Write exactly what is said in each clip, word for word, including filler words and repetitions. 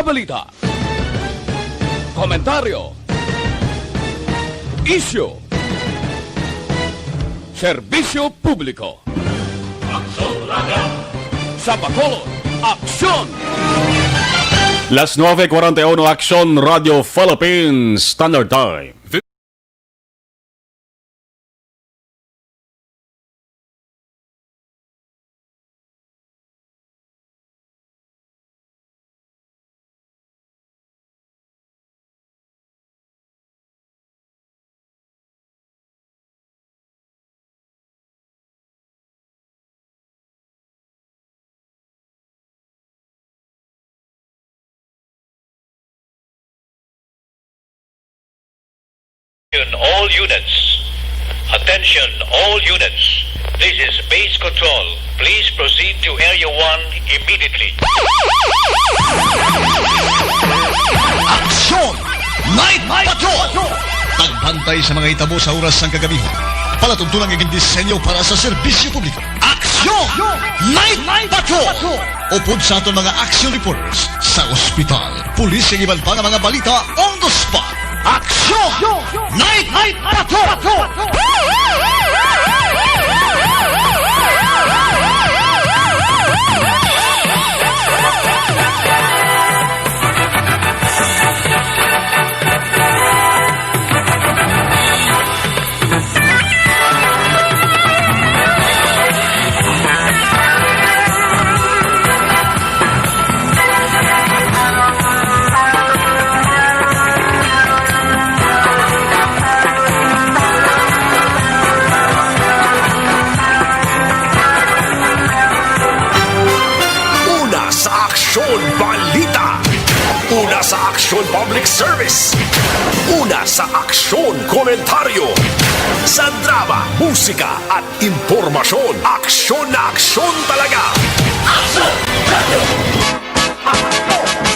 Balita, komentaryo, isyu, serbisyo publiko. Sa Bacolod, Aksyon! Las nueve cuarenta y uno, Aksyon Radio Philippines Standard Time. All units. Attention, all units. This is base control. Please proceed to Area one immediately. Aksyon! Night Patrol! Pagbantay sa mga hitabo sa oras sang kagabihon. Palatuntunan nga gindisenyo para sa serbisyo publiko. Aksyon! Night Patrol! Upod sa aton mga action reporters sa ospital, pulis, kag iban pa nga mga balita on the spot. Aksyon! Night Patrol! Una sa Aksyon Balita. Una sa Aksyon Public Service. Una sa Aksyon Komentaryo. Sa drama, musika, at impormasyon, aksyon na aksyon talaga. Aksyon! Aksyon!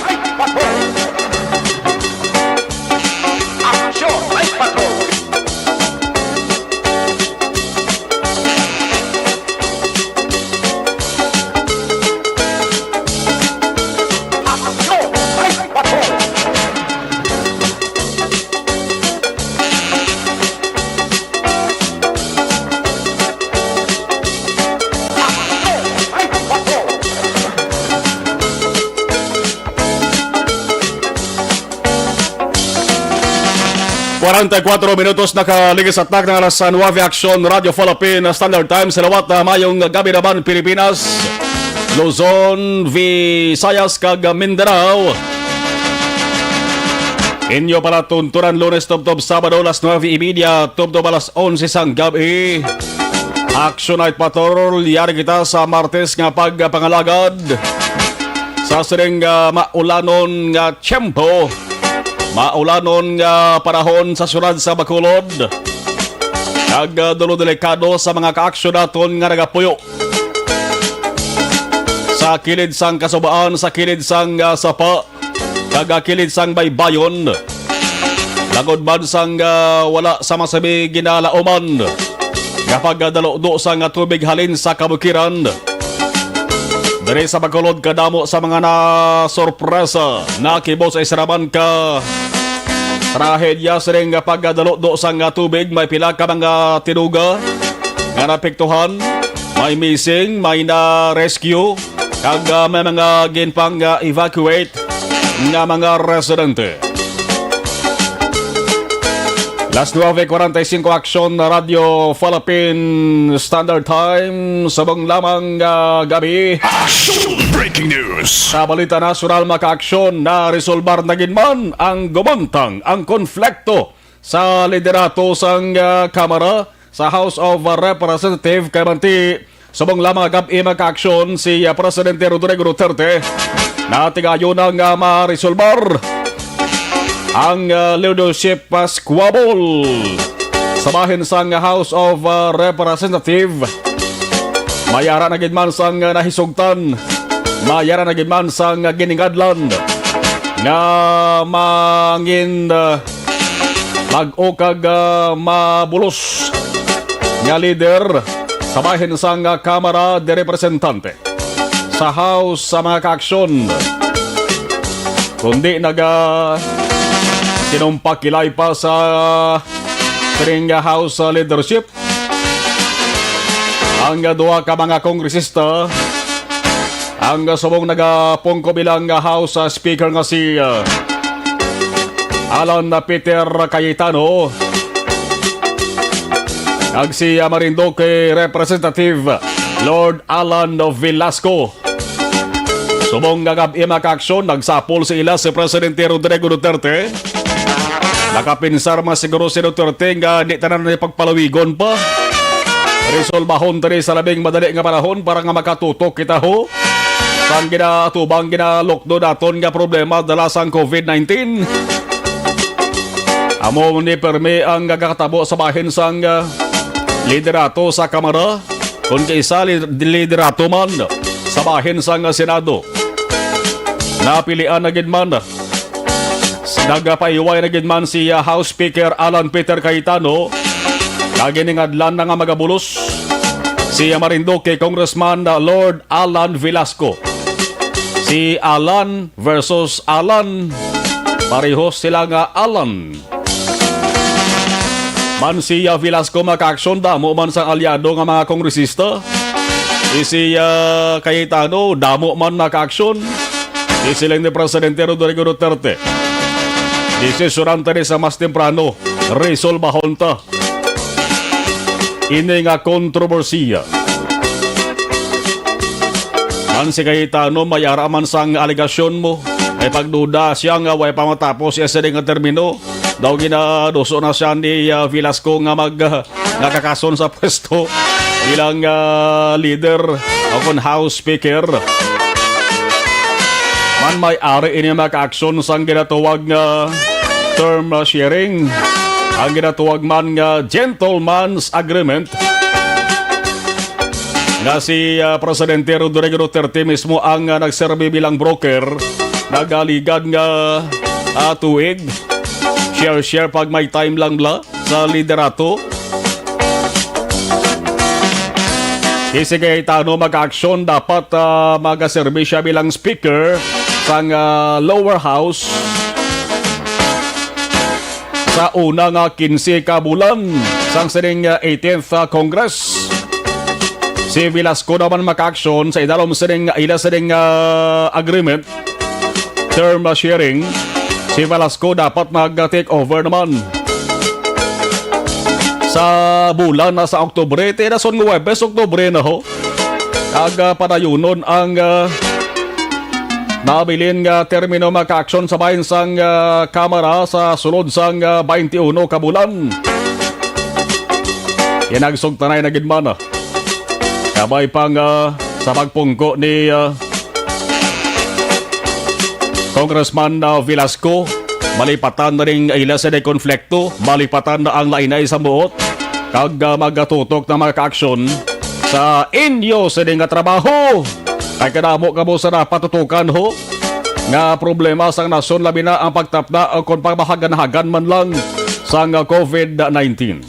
Ay, patrol! Aksyon! Ay, patrol! Aksyon! Ay, patrol! Kwarenta y kuatro minutos nakaligis sa takna nga alas nuebe, Aksyon Radio Philippine Standard Time. Sa liwat, ah, mayong gabi naman, Pilipinas, Luzon, Visayas, kag Mindanao. Inyo palatuntunan Lunes tubtob Sabado, alas nuebe y media tubtob alas onse sang gab-i. Action Night Patrol, yari kita sa Martes nga pagpangalagad sa sining, ah, maulanon nga tiyempo, maulanon nga panahon sa siyudad sa Bacolod, kag, ah, dulo delikado sa mga kaaksyon naton nga nagapuyo sa kilid sang kasubaan, sa kilid sang, ah, sapa, kag, ah, kilid sang baybayon. Lagod man sang, ah, wala sa masabi ginalauman nga pagdalukdo sang, ah, tubig halin sa kabukiran. Diri sa Bacolod, kadamo sa mga nasorpresa, nakibo sa isa naman ka trahedya sining pagdalukdo sang, ah, tubig. May pila ka mga tinuga nga naapektuhan, may missing, may na-rescue, kag, ah, may mga ginpang, ah, evacuate nga mga residente. Las nuebe kwarenta y cinco, Aksyon Radyo Philippine Standard Time, subong lamang nga gab-i. Aksyon! Breaking news! Sa balita nasyonal, mga kaaksyon, naresolbar na gid man ang gumantang ang konflikto sa liderato sang, ah, Kamara sa House of Representative, kay manti subong lamang gab-i, mga kaaksyon, si, ah, Presidente Rodrigo Duterte, natigayon na nga maresolbar ang, ah, leadership, ah, squabble sa bahin sang House of, ah, Representative. May ara na gid man sang, ah, nahisugtan, may ara na gid man sang, ah, giningadlan nga mangin, ah, bag-o kag, ah, mabulos nga lider sa bahin sang, ah, Kamara de Representante. Sa House, sa mga kaaksyon, kundi naga sinumpakilay pa sa sining House, ah, leadership ang, ah, duha ka mga kongresista, ang, ah, subong nagapungko bilang, ah, House, ah, Speaker nga si, ah, Alan, ah, Peter Cayetano, kag si, ah, Marinduque Representative Lord Alan Velasco. Subong nga gab-i, mga kaaksyon, nagsapol sa ila si Presidente Rodrigo Duterte. Nakapinsar man siguro si Duterte nga di tanan ni pagpalawigon pa. Resolbahon tani sa labing madali nga panahon para nga makatutok kita, ho, sang ginaatubang, ginalukdo naton nga problema dala sang covid nineteen. Amo ni permi ang nagakatabo sa bahin sang, ah, liderato sa Kamara, kon kaisa li-, liderato man sa bahin sang Senado. Napilian na gid man, nagapahiway na gid man si, ah, House Speaker Alan Peter Cayetano, kag giningadlan na nga magabulos si, ah, Marinduque Congressman, ah, Lord Alan Velasco. Si Alan versus Alan, pareho sila nga Alan. Man si, ah, Velasco, mga kaaksyon, damo man sang alyado nga mga kongresista. Si, ah, Cayetano, damo man, mga kaaksyon. Isiling ni Presidente Rodrigo Duterte, desisyonan ta ni sa mas temprano, resolbahon ta ini nga kontrobersiya. Man si Cayetano, may ara man sang alegasyon mo. May pagduda siya nga way pa matapos iya sini nga termino. Daw ginaduso na siya ni, ah, Velasco nga mag, ah, nga kakason sa pwesto bilang, ah, leader o kon House Speaker. Man may ari ini, mga kaaksyon, sang ginatawag nga term, ah, sharing, ang ginatawag man nga gentleman's agreement, nga si, ah, Presidente Rodrigo Duterte mismo ang, ah, nagserbi bilang broker, nagaligad nga, ah, tuig, share-share pag may time lang bla sa liderato. Si Cayetano, mga kaaksyon, dapat, ah, magaserbi siya bilang speaker sang, ah, lower house sa una nga quince ka bulan sang sining, ah, eighteenth, ah, Congress. Si Velasco naman, mga kaaksyon, sa idalom sining, ila sining, ah, agreement, term sharing, si Velasco dapat mag-take over naman sa bulan na sa Oktubre. Ti dason nga Huwebes, Oktubre na, ho. Kag, ah, padayunon ang, ah, nabilin nga termino, mga kaaksyon, sa bahin sang, ah, Kamara sa sulod sang, ah, twenty-one ka bulan. Yan ang sugtanay na gid man, ah. Kabay pa nga sa pagpungko ni, ah, Congressman, ah, Velasco, malipatan na rin ila sa konflikto, malipatan na ang lainay sa buot, kag, ah, magatutok na mga kaaksyon sa inyo sini nga trabaho. Kay kadamo kamo sa dapat tutukan, ho, nga problema sang nasyon, labi na ang pagtapna o kon pagmahaganahagan man lang sang covid nineteen.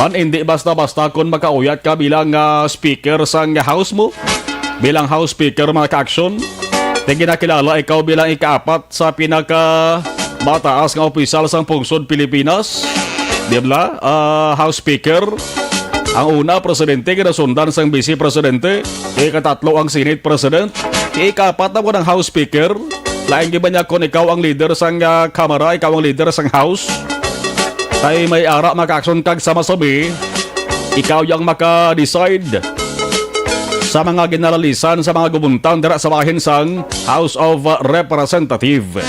Man, indi basta-basta kon makauyat ka bilang, ah, speaker sang house mo, bilang house speaker, mga kaaksyon. Ti ginakilala ikaw bilang ikaapat sa pinaka mataas nga opisyal sang pungsod Pilipinas, di ba? Ah, House Speaker. Ang una, presidente, ginasundan sang vice presidente. Ikatatlo, ang Senate President. Ikaapat na mo ng House Speaker. Lain gid ba niya kung ikaw ang leader sang, ah, Kamara, ikaw ang leader sang House? Kay may ara, mga kaaksyon, kag sa masabi, ikaw yang maka-decide sa mga ginalalisan sa mga gubuntan dira sa bahin sang House of Representative.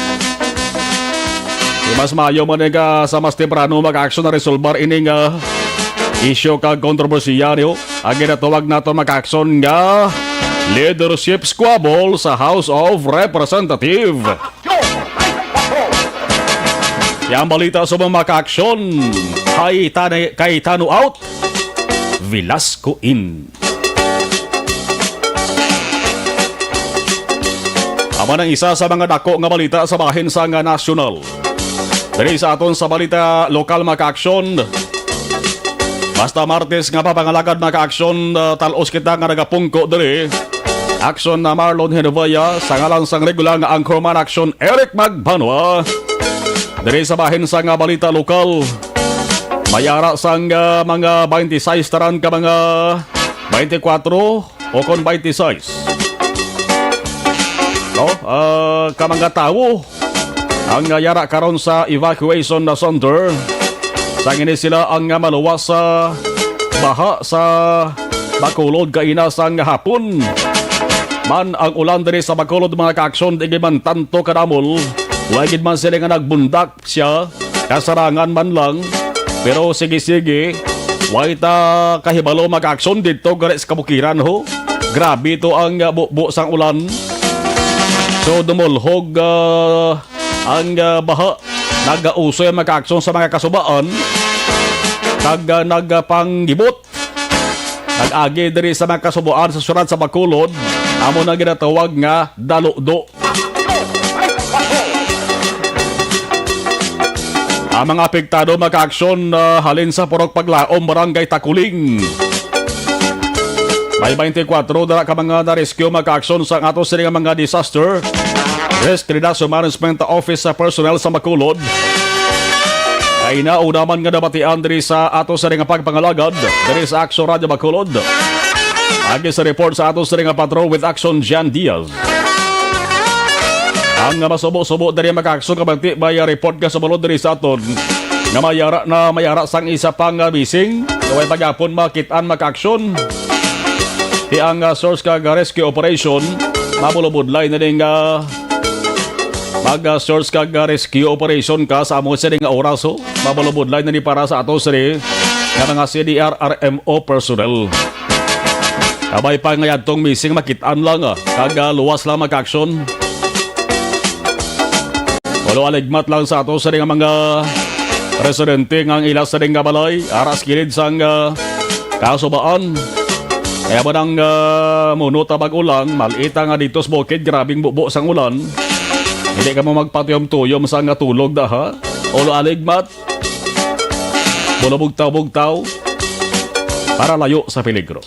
Di mas maayo man nga sa mas temprano mag-aksyon na resolbar ini nga isyu kag kontrobersiya, niyo. Ang ginatawag nato, mga kaaksyon, nga leadership squabble sa House of Representative. Yang balita sa mga kaaksyon, kay Tane-, Cayetano out, Velasco in. Amo nang isa sa mga dako nga balita sa bahin sang nasyonal. Diri sa aton sa balita lokal, mga kaaksyon. Basta Martes nga papangalagad, mga kaaksyon, ah, talos kita nga nagapungko diri. Action na Marlon Hinovaya, sa ngalan sang regular nga anchorman Action Eric Magbanwa. Diri sa bahin sa nga balita lokal, may ara sang ah, mga twenty-six tanan ka mga twenty-four o kon twenty-six. No? Ah, ka mga tawo ang ah, yara karon sa evacuation na center. Sang ini sila ang ah, maluwas sa baha sa Bacolod kaina sang hapon. Man ang ulan diri sa Bacolod, mga kaaksyon, di gid man tanto kadamol. Wa gid man sila nga nagbundak siya, kasarangan man lang. Pero sige-sige, way ta kahibalo, mga kaaksyon, dito gani sa kabukiran, ho. Grabe to ang ah, bubo sang ulan. So dumulhog ah, ang ah, baha. Nagausoy ang mga kaaksyon sa mga kasubaan kag ah, nagapanggibot. Nag-agi diri sa mga kasubaan sa syudad sa Bacolod, amo na ginatawag nga daludo. Ang mga apektado, mga kaaksyon, ah, halin sa Purok Paglaom, Barangay Takuling. May twenty-four dara ka mga na-rescue, mga kaaksyon, sa ato sini nga mga disaster risk reduction management office sa personnel sa Bacolod. Ay nauna man nga nabatian diri sa ato sini nga pagpangalagad diri sa Action Radio Bacolod. Agi sa report sa ato sini nga patrol with Action Jan Diaz. Ang masubo-subo diri, mga kaaksyon, kabanti may report nga sumulod diri sa aton nga may ara na may ara sang isa pang ah, missing. Kaway pagyapon makit-an, mga kaaksyon. Ti ang ah, search kag rescue operation, mabulubudlay na ding ah, mag ah, search kag ah, rescue operation ka sa amo sini nga oras, oh. Mabulubudlay na ni para sa ato sini nga mga C D R R M O personnel. Kabay pa nga yadtong missing makit-an lang, ah, kag ah, luwas lang, mga kaaksyon. Walo aligmat lang sa ato sini nga mga residente nga ang ila sini nga balay aras kilid sang ah, kasubaan. Kaya ba nang ah, muno tabag ulan, malita nga dito sa bukid, grabing bubo sang ulan. Hindi ka mo magpatuyom-tuyom sa nga tulog da, ha? Walo aligmat. Bulubugtaw-bugtaw para layo sa peligro.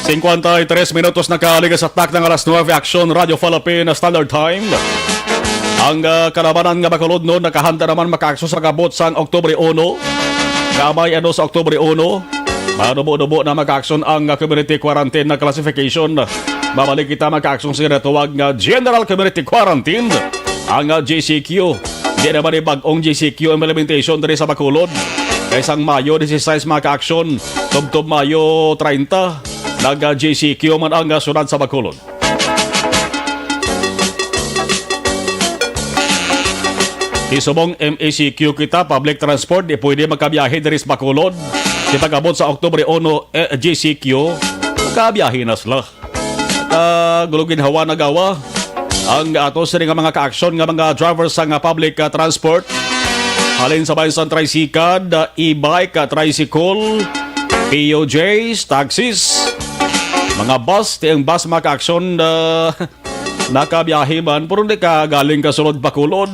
Cincuenta y tres minutos na kaaliga sa takna nga alas nuebe, Action Radio Philippine Standard Time. Ang ah, kalabanan nga Bacolod, no, nakahanda naman makaaksyon sa kabot sang Oktubre uno. Gamay ano sa Oktubre uno, manubo-nubo na makaaksyon ang ah, community quarantine na classification. Mabalik kita makaaksyon sa ginatawag nga General Community Quarantine, ang ah, G C Q. Di naman ni bag-ong G C Q implementation diri sa Bacolod. Kay sang Mayo dieciséis, mga kaaksyon, tubtob Mayo treinta, nag-G C Q man ang ah, syudad sa Bacolod. Ti subong M A C Q kita, public transport, di pwede magkabiyahe diri sa Bacolod. Ti pag-abot sa Oktubre uno, eh, G C Q, magkabiyahe na sila. At, ah, gulo ginhawa na gawa ang ato sini nga mga kaaksyon nga mga drivers sa nga public, ah, transport. Halin sa bayan sa tricycad, ah, e-bike, ah, tricycle, P U Js, taxis, mga bus, ti ang bus mga kaaksyon, ah, nakabiyahe man, pero di ka galing ka sulod Bacolod.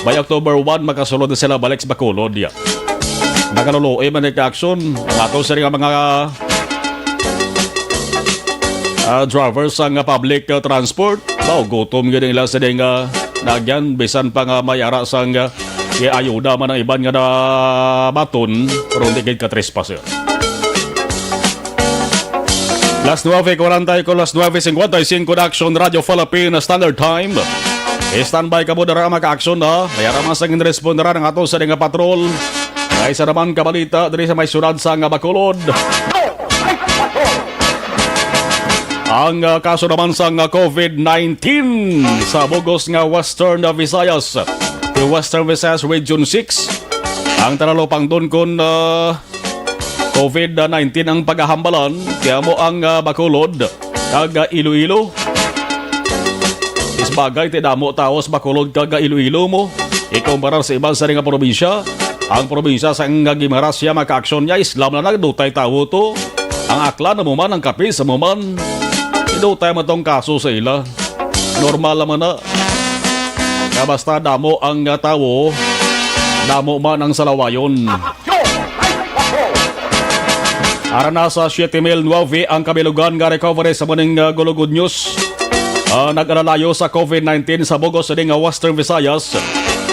By October one, makasulod na sila balik sa Bacolod, ya. Nakaluluoy man ni kaaksyon. Ang ato sini nga mga ah, drivers sang public, ah, transport. Mao, gutom gyud ang ila sini nga nagyan, bisan pa nga may ara sang, ah, iayuda man ang iban nga nabaton, pero hindi gid ka trespasser. Las nuebe cuarenta y con las nueve cincuenta y cinco na Action Radio Philippine Standard Time. Standby ka mo dara, mga kaaksyon, ha. May ara man sang ginresponderan ang ato sini nga patrol. May isa naman ka balita diri sa may syudad sang Bacolod. Ang, ah, kaso naman sang, ah, covid nineteen sa bugos nga Western, ah, Visayas, the Western Visayas Region six, ang talupangdon kon, ah, covid nineteen ang pagahambalan, kaya mo ang, ah, Bacolod kag, ah, Iloilo. Is bagay, ti damo tawo sa Bacolod kag, ah, Iloilo mo. Ikumpara sa iban sa nga probinsya, ang probinsya sa nga Guimaras siya makaaksyon niya, Islam na nagdutay tawo to. Ang Aklan mo man, ang Capiz mo man, idutay mo tong kaso sa ila. Normal naman na. Kaya basta damo ang, ah, tawo, damo man ang salawayon. Ara na sa siyete mil nuebe ang kabilugan nga recovery sa muning, ah, Gulugod News. Ah, nag-alalayo sa COVID nineteen sa bug-os sini nga Western Visayas.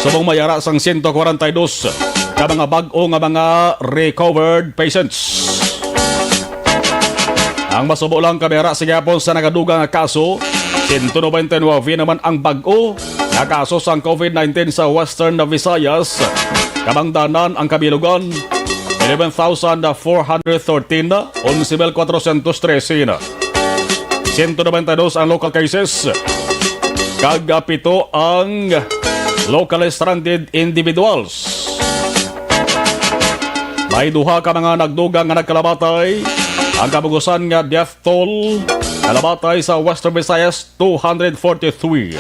Subong may ara sang siyento kwarenta y dos ka mga bag-o nga mga recovered patients. Ang masubo lang, kami ara sa gihapon sa nagadugang nga kaso, siyento nobenta y nuebe naman ang bag-o nga kaso sang COVID nineteen sa Western Visayas. Kabangdanan ang kabilugan, eleven thousand four hundred thirteen, onse mil kwatrocientos trese na. Siyento nobenta y dos ang local cases, kag, ah, pito ang locally stranded individuals. May duha ka mga nagdugang nga nagkalamatay. Ang kabugusan nga death toll, kalamatay sa Western Visayas, two hundred forty-three.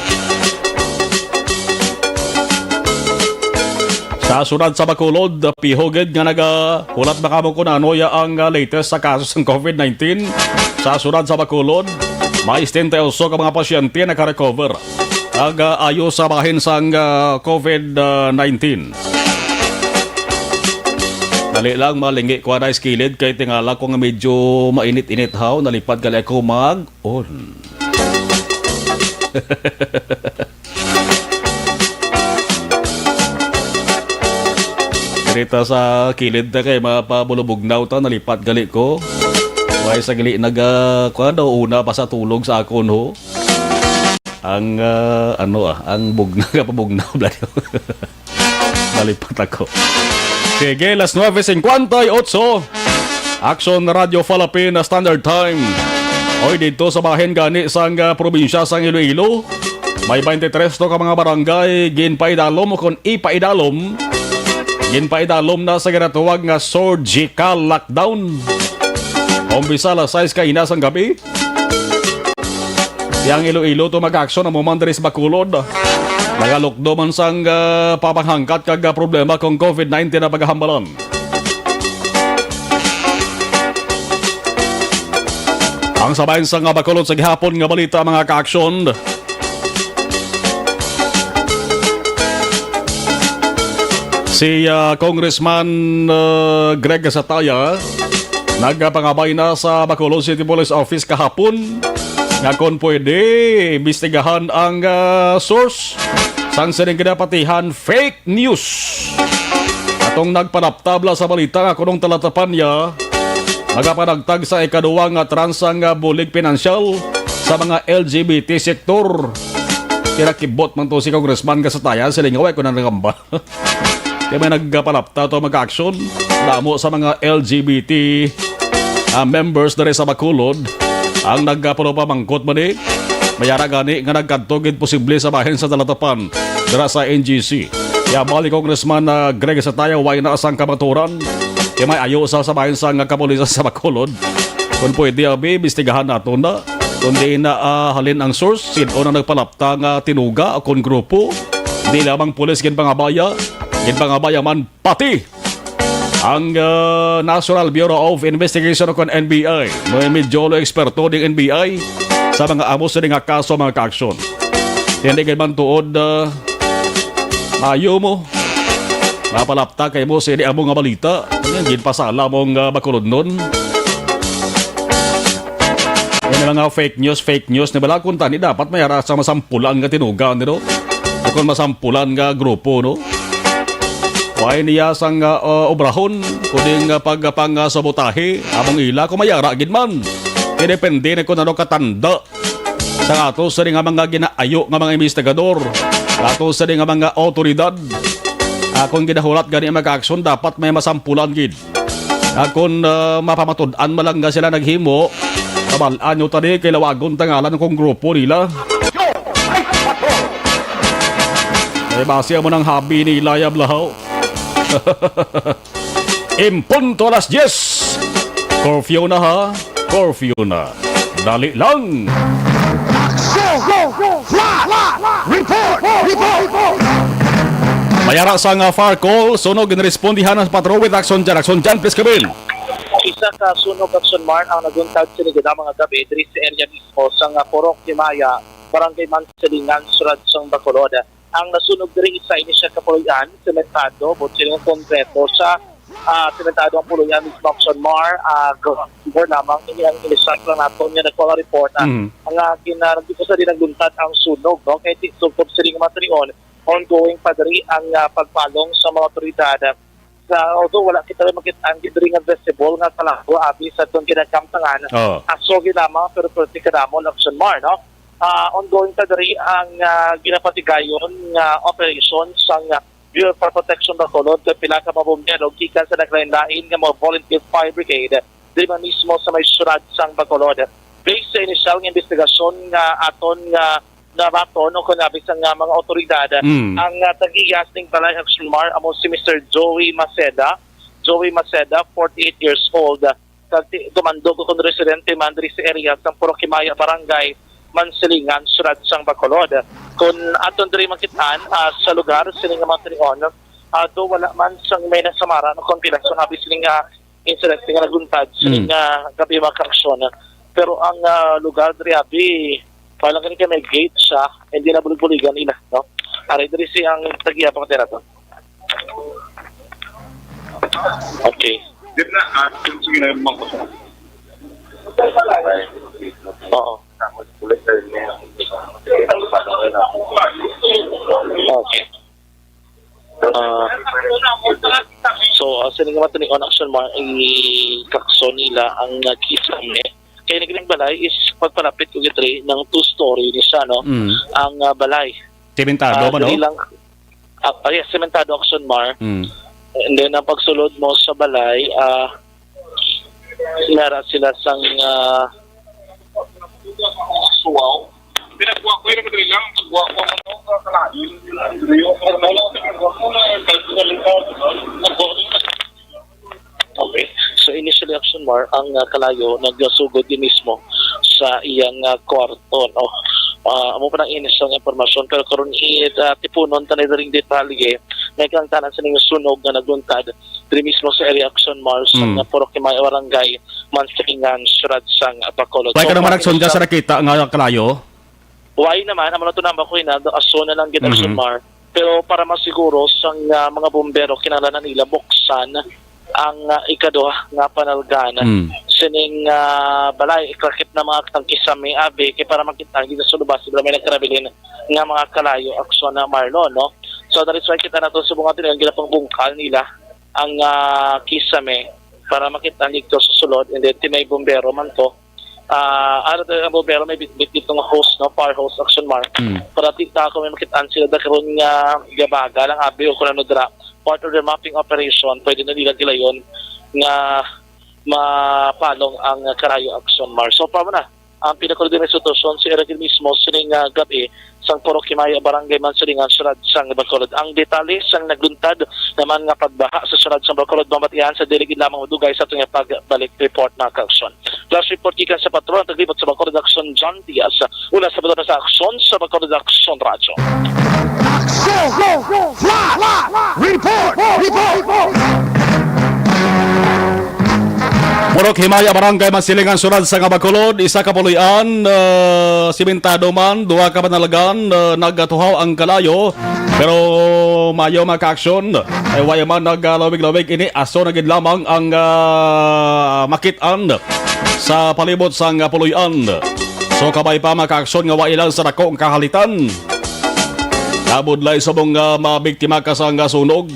Sa siyudad sa Bacolod, pihugid nga nagahulat ba kamo kung ano ya ang, ah, latest sa kaso sang COVID nineteen? Sa siyudad sa Bacolod, may setenta y ocho ka mga pasyente nakarecover. Nag-ayo sa bahin sang, ah, COVID, ah, nineteen. Dali lang, malingi ko na sa kilid kay tingala ko nga medyo mainit-init haw. Nalipad gali ako mag-on. Diri ta sa kilid na kay mapabulubugnaw ta, nalipad gali ko. Way sa gali naga, kuwan daw, una pa sa tulog sa akon, ho. Ang, ah, ano, ah, ang bugnaw, kapabugnaw, bla. Nalipad ako. Sige, las nuebe cincuenta y ocho. Action Radio Philippine Standard Time. Oy, dito sa bahin gani sang, ah, probinsya sang Iloilo, may twenty-three to ka mga barangay ginpaidalom o kon ipaidalom. Ginpaidalom na sa ginatawag nga surgical lockdown. Umpisa alas sais kaina sang gabi. Yang Iloilo to mag-aksyon ang muman diri sa Bacolod. Nagalukdo man sang, ah, papanghangkat kag, ah, problema kung COVID nineteen ang paghambalan. Ang sabayan sa nga Bacolod sa gihapon nga balita, mga kaaksyon. Si, ah, Congressman, ah, Greg Sataya nagapangabay na sa Bacolod City Police Office kahapon nga kon pwede, imbestigahan ang, ah, source sang sining ginapatihan fake news. Atong nagpanaptabla sa balita nga kunong talatapan niya, magapanagtag sa ikaduwa nga transa nga bulig pinansyal sa mga L G B T sektor. Kinakibot man to si Congressman Gasataya, siling nga way ko na nagamba. Kaya may nagpalapta to, mag-action. Damo sa mga L G B T, ah, members diri sa Bacolod ang nagpalapamangkot man ni. Mayara gani nga nagkadto gid posible sa bahin sa talatapan dira sa N G C. Yabal ni Congressman, ah, Greg Sataya, way na sang kamaturan. Kaya may ayo sa sabahin sa nga kapulisan sa Bacolod. Kung pwede, abi, imbestigahan nato na. Kung di na, ah, halin ang source, sin-o na nagpalapta nga tinuga o kon grupo. Di lamang pulis ginpangabaya, ginpangabaya man pati ang, ah, National Bureau of Investigation o kon N B I. May medyo lo eksperto ding N B I sa mga amo sini nga kaso, mga kaaksyon. Hindi gid man tuod, ah, maayo mo. Mapalapta kay mo sini amo nga balita. Ano yan? Ginpasala mo nga Bacolodnon. Yan ang mga fake news, fake news. Ni bala kung tani, dapat may ara sa masampulan nga tinuga, no? O kung masampulan nga grupo, no? Way niya sang, ah, uh, obrahon, kundi nga pag, pang, ah, sabotahe, among ila, kung mayara gid man. Kaya depende na kung ano katanda sa ato sa nga mga ginaayo nga mga investigador, ato sa nga mga awtoridad. Akon ginahulat gani ang mga aksyon, dapat may masampulan gid. Akon, ah, mapamatud-an man lang nga sila naghimo, kabal-an nyo tani kay lawagon ta ngalan kung grupo nila. Ay, base mo ng habi nila, ya blahaw. Impunto alas diyes. Curfew na ha. Curfew na. Dali lang. Action! Flash! Report! Report! Mayara sa nga fire call, sunog ginrespondihan sa patrol with Action Jan. Action Jan, please come in. Isa ka sunog, Action Mar, ang naguntag sini gid mga gabi diri sa area mismo sa nga Purok Himaya, Barangay Mansilingan, Surad sang Bacolod. Ang nasunog diri, isa ini siya ka puloy-an, sementado, buot silingon, konkreto sa Ah, sementado ang puloy-an mismo, Action Mar. Ah, go-, before lamang, ini ang initial lang naton nga nakuha nga report, ah, Mhm. nga gina-, nagdito sa dinagluntad ang sunog, no? Kay ti-, sugkob sini nga mga tinion, ongoing pa diri ang, ah, pagpalong sa mga otoridad. Sa, although wala kita makit-an diri nga visible nga kalayo abi sa atong ginakamtangan, Oo. aso gyud lamang, pero perti kadamo ang Action Mar, no? Ah, ongoing pa diri ang, ah, ginapatigayon nga operation sang, ah, Bureau for Protection Bacolod, kag pila ka mga bombero gikan sa naglain-lain nga mga volunteer fire brigade diri man mismo sa may siyudad sang Bacolod. Based sa inisyal nga investigasyon nga aton nga nabaton o kanabi sa nga mga otoridad, Mm. ang, ah, tag-iya sining balay, Action Mar, amo si Mister Joey Maceda. Joey Maceda, forty-eight years old, kag ti-, tumandog kon residente man diri sa area sang Purok Himaya, Barangay Mansilingan, siyudad sang Bacolod. Kon aton diri makit-an, ah, sa lugar sini nga mga tinion, ah, do wala man sang may nasamaran o kon pilason abi sini nga insidente nga nagluntad sini Mm. nga gab-i, mga kaaksyon. Pero ang, ah, lugar diri abi, parang gani kay may gate siya, hindi na bulig-buligan nila, no? Ari diri si ang tag-iya pa nato. Okay. Di na, ah, sige na yung mga kusa. Oo. Okay. Ah, so, ah, sini nga mga tinion, Action Mar, i-kakson nila ang, ah, kisame. Kay naging balay is pagpalapit ko gitri ng two-story ni siya, no? Mm. Ang, ah, balay. Sementado Ah, ba, no? diri lang, ah, ah, yes, sementado, Action Mar. Mm. And then, ang pagsulod mo sa balay, ah, nara sila sang, ah, suwaw. Pinagkuha ko yun, madali lang. Pagkuha ko, ano, kalain. Okay. So, initially, Action Mar, ang, ah, kalayo nagasugod din mismo sa iyang, ah, kwarto, no? Ah, amo pa ang initial nga impormasyon, pero karon i-, ah, tipunon ta na diri ang detalye nga ang tanan sa ning sunog nga nagluntad diri mismo sa area, Action Mar, sa Mm. nga Purok Himaya, Barangay Mansilingan, siyudad sang Bacolod. Wala ka So, naman, Action, dyan sa nakita nga kalayo? Why naman? Amo na to nang bakoy na, aso na lang gid, Action Mhm. Mar. Pero para masiguro sang, ah, mga bombero, kinahanglan na nila buksan ang, ah, ikaduha nga panalgan. Mm. Sining, ah, balay, ikakip na mga tangkis sa may abi, kay para makita ang dito sa lubas, sila may nagkarabilin nga mga kalayo, Action, na Marlon, no? So, that is why kita nato sa mga tinuod, ginapangbungkal nila ang, ah, kisame para makita ang dito sa sulod, and then ti may bombero man to. Ah, ano to, ang bombero may bitbit dito nga hose, no? Fire hose, Action Mar. Mm. Para ti ta kung may makitaan sila da karon nga gabaga lang abi o kung ano dira, part of the mapping operation, pwede na nila gilayon nga mapalong ang kalayo, Action Mar. So, pa na ang pinakaultimo nga sitwasyon sa area mismo sining, ah, gab-i sang Purok Himaya, Barangay Mansilingan, siyudad sang Bacolod. Ang detalye sang nagluntad naman nga pagbaha sa siyudad sang Bacolod, mabatian sa dili gid lamang madugay sa aton nga pagbalik report, mga kaaksyon. Flash report gikan sa patrol, ang taglibot sa Bacolod Action, John Diaz. Una sa patrol sa Action sa Bacolod Action Radyo. Action! Flash! Report! Report! Purok Himaya, Barangay Mansilingan, siyudad sang Bacolod, isa ka puloy-an, ah, simentado man, duha ka panalgan, ah, nagatuhaw ang kalayo. Pero maayo, mga kaaksyon, ay wala man nagalawig-lawig ini, aso na gid lamang ang, ah, makit-an sa palibot sang, ah, puloy-an. So, kabay pa, mga kaaksyon, nga wala lang sa dako ang kahalitan. Nabudlay subong nga mabiktima ka sa nga sunog.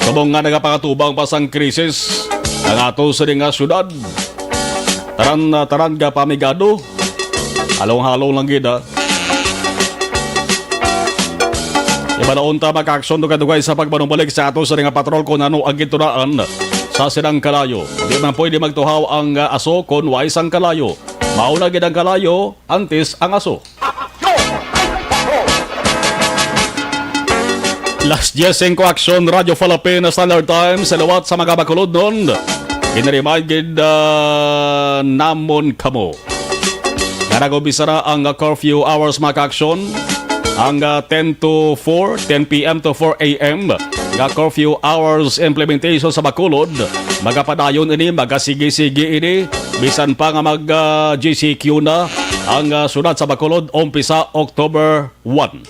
Subong nga nagapangatubang pa sang krisis ang ato sini nga syudad. Tanan, tanan nga pamigado. Halong-halong lang gid, ha. Ibalaon ta, mga kaaksyon, dugay-dugay sa pagpanumbalik sa ato sini nga patrol kung ano ang gintunaan sa sinang kalayo. Di man pwede magtuhaw ang, ah, aso kung way sang kalayo. Mauna gid ang kalayo, antes ang aso. Las diez singko, Action, Radyo Philippine Standard Time, sa liwat sa mga Bacolodnon. Ginaremind gid, ah, namon kamo nga nag-umpisa na ang curfew hours, mga kaaksyon. Ang, ah, ten to four, ten p m to four a m nga curfew hours implementation sa Bacolod, magapadayon ini, magasigi-sigi ini, bisan pa nga mag, ah, G C Q na ang, ah, syudad sa Bacolod, umpisa October one.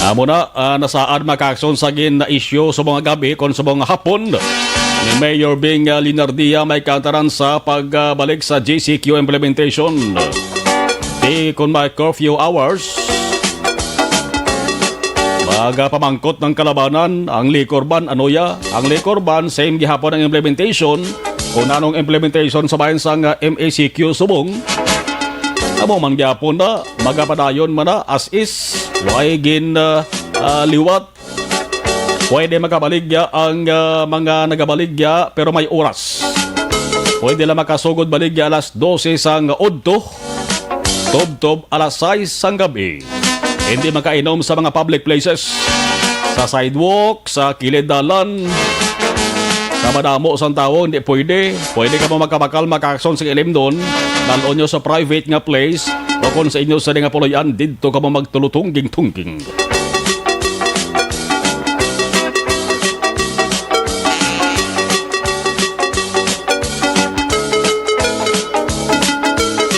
Amo na, ah, nasaad, mga kaaksyon, sa gin-issue subong nga gab-i kon subong nga hapon ni Mayor Bing, ah, Leonardia, may kaantaran sa pagbalik sa G C Q implementation. Di kon may curfew hours, magapamangkot ng kalabanan, ang liquor ban, ano ya? Ang liquor ban, same gihapon ang implementation. Kung anong implementation sa bahin sang, ah, M A C Q subong, amo man gyapon na, magapadayon man na as is, way gin, ah, ah, liwat. Pwede makabaligya ang, ah, mga nagabaligya, pero may oras. Pwede lang makasugod baligya alas dose sang udto, tubtob alas sais sang gabi. Hindi makainom sa mga public places, sa sidewalk, sa kilid dalan, sa madamo sang tawo, hindi pwede. Pwede kamo makabakal, makaaksyon sa ilim doon. Dal-on nyo sa private nga place, o kung sa inyo sa nga puloy-an, didto kamo magtulutungging-tungging.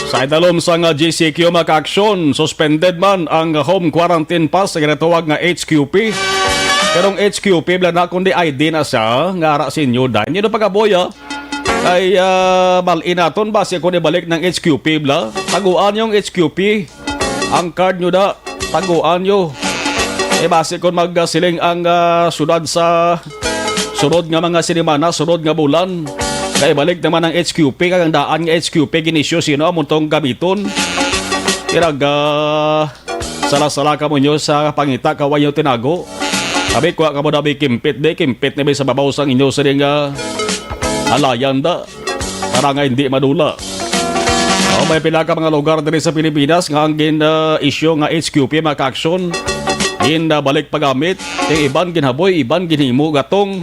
Sa idalom sang G C Q, mga kaaksyon, suspended man ang home quarantine pass sa ginatawag nga H Q P. Pero ang H Q P, wala na kundi I D na siya, nga ara sa inyo, dahil yun ang pag-aboy, ah. Ay, ah, bal-in naton ba siya kung ibalik ng H Q P, bla? Taguan yung H Q P. Ang card nyo da, taguan nyo. Eh, basi kung magsiling ang, ah, syudad sa sunod nga mga sinimana, sunod nga bulan, kay balik naman ang H Q P, kag ang daan nga H Q P ginisyo sino amon tong gamiton. Kiraga, sala-sala kamo nyo sa pangita, kaway nyo tinago. Abi, kuha kamo dabi kimpit, di kimpit na bi sa babaw sang inyo sa nga alayan da. Para nga hindi madula. Oh, may pila ka mga lugar diri sa Pilipinas nga ang gin, ah, issue nga H Q P, mga kaaksyon. Gin, ah, balik pagamit. Yung iban ginhaboy, iban ginhimo gatong.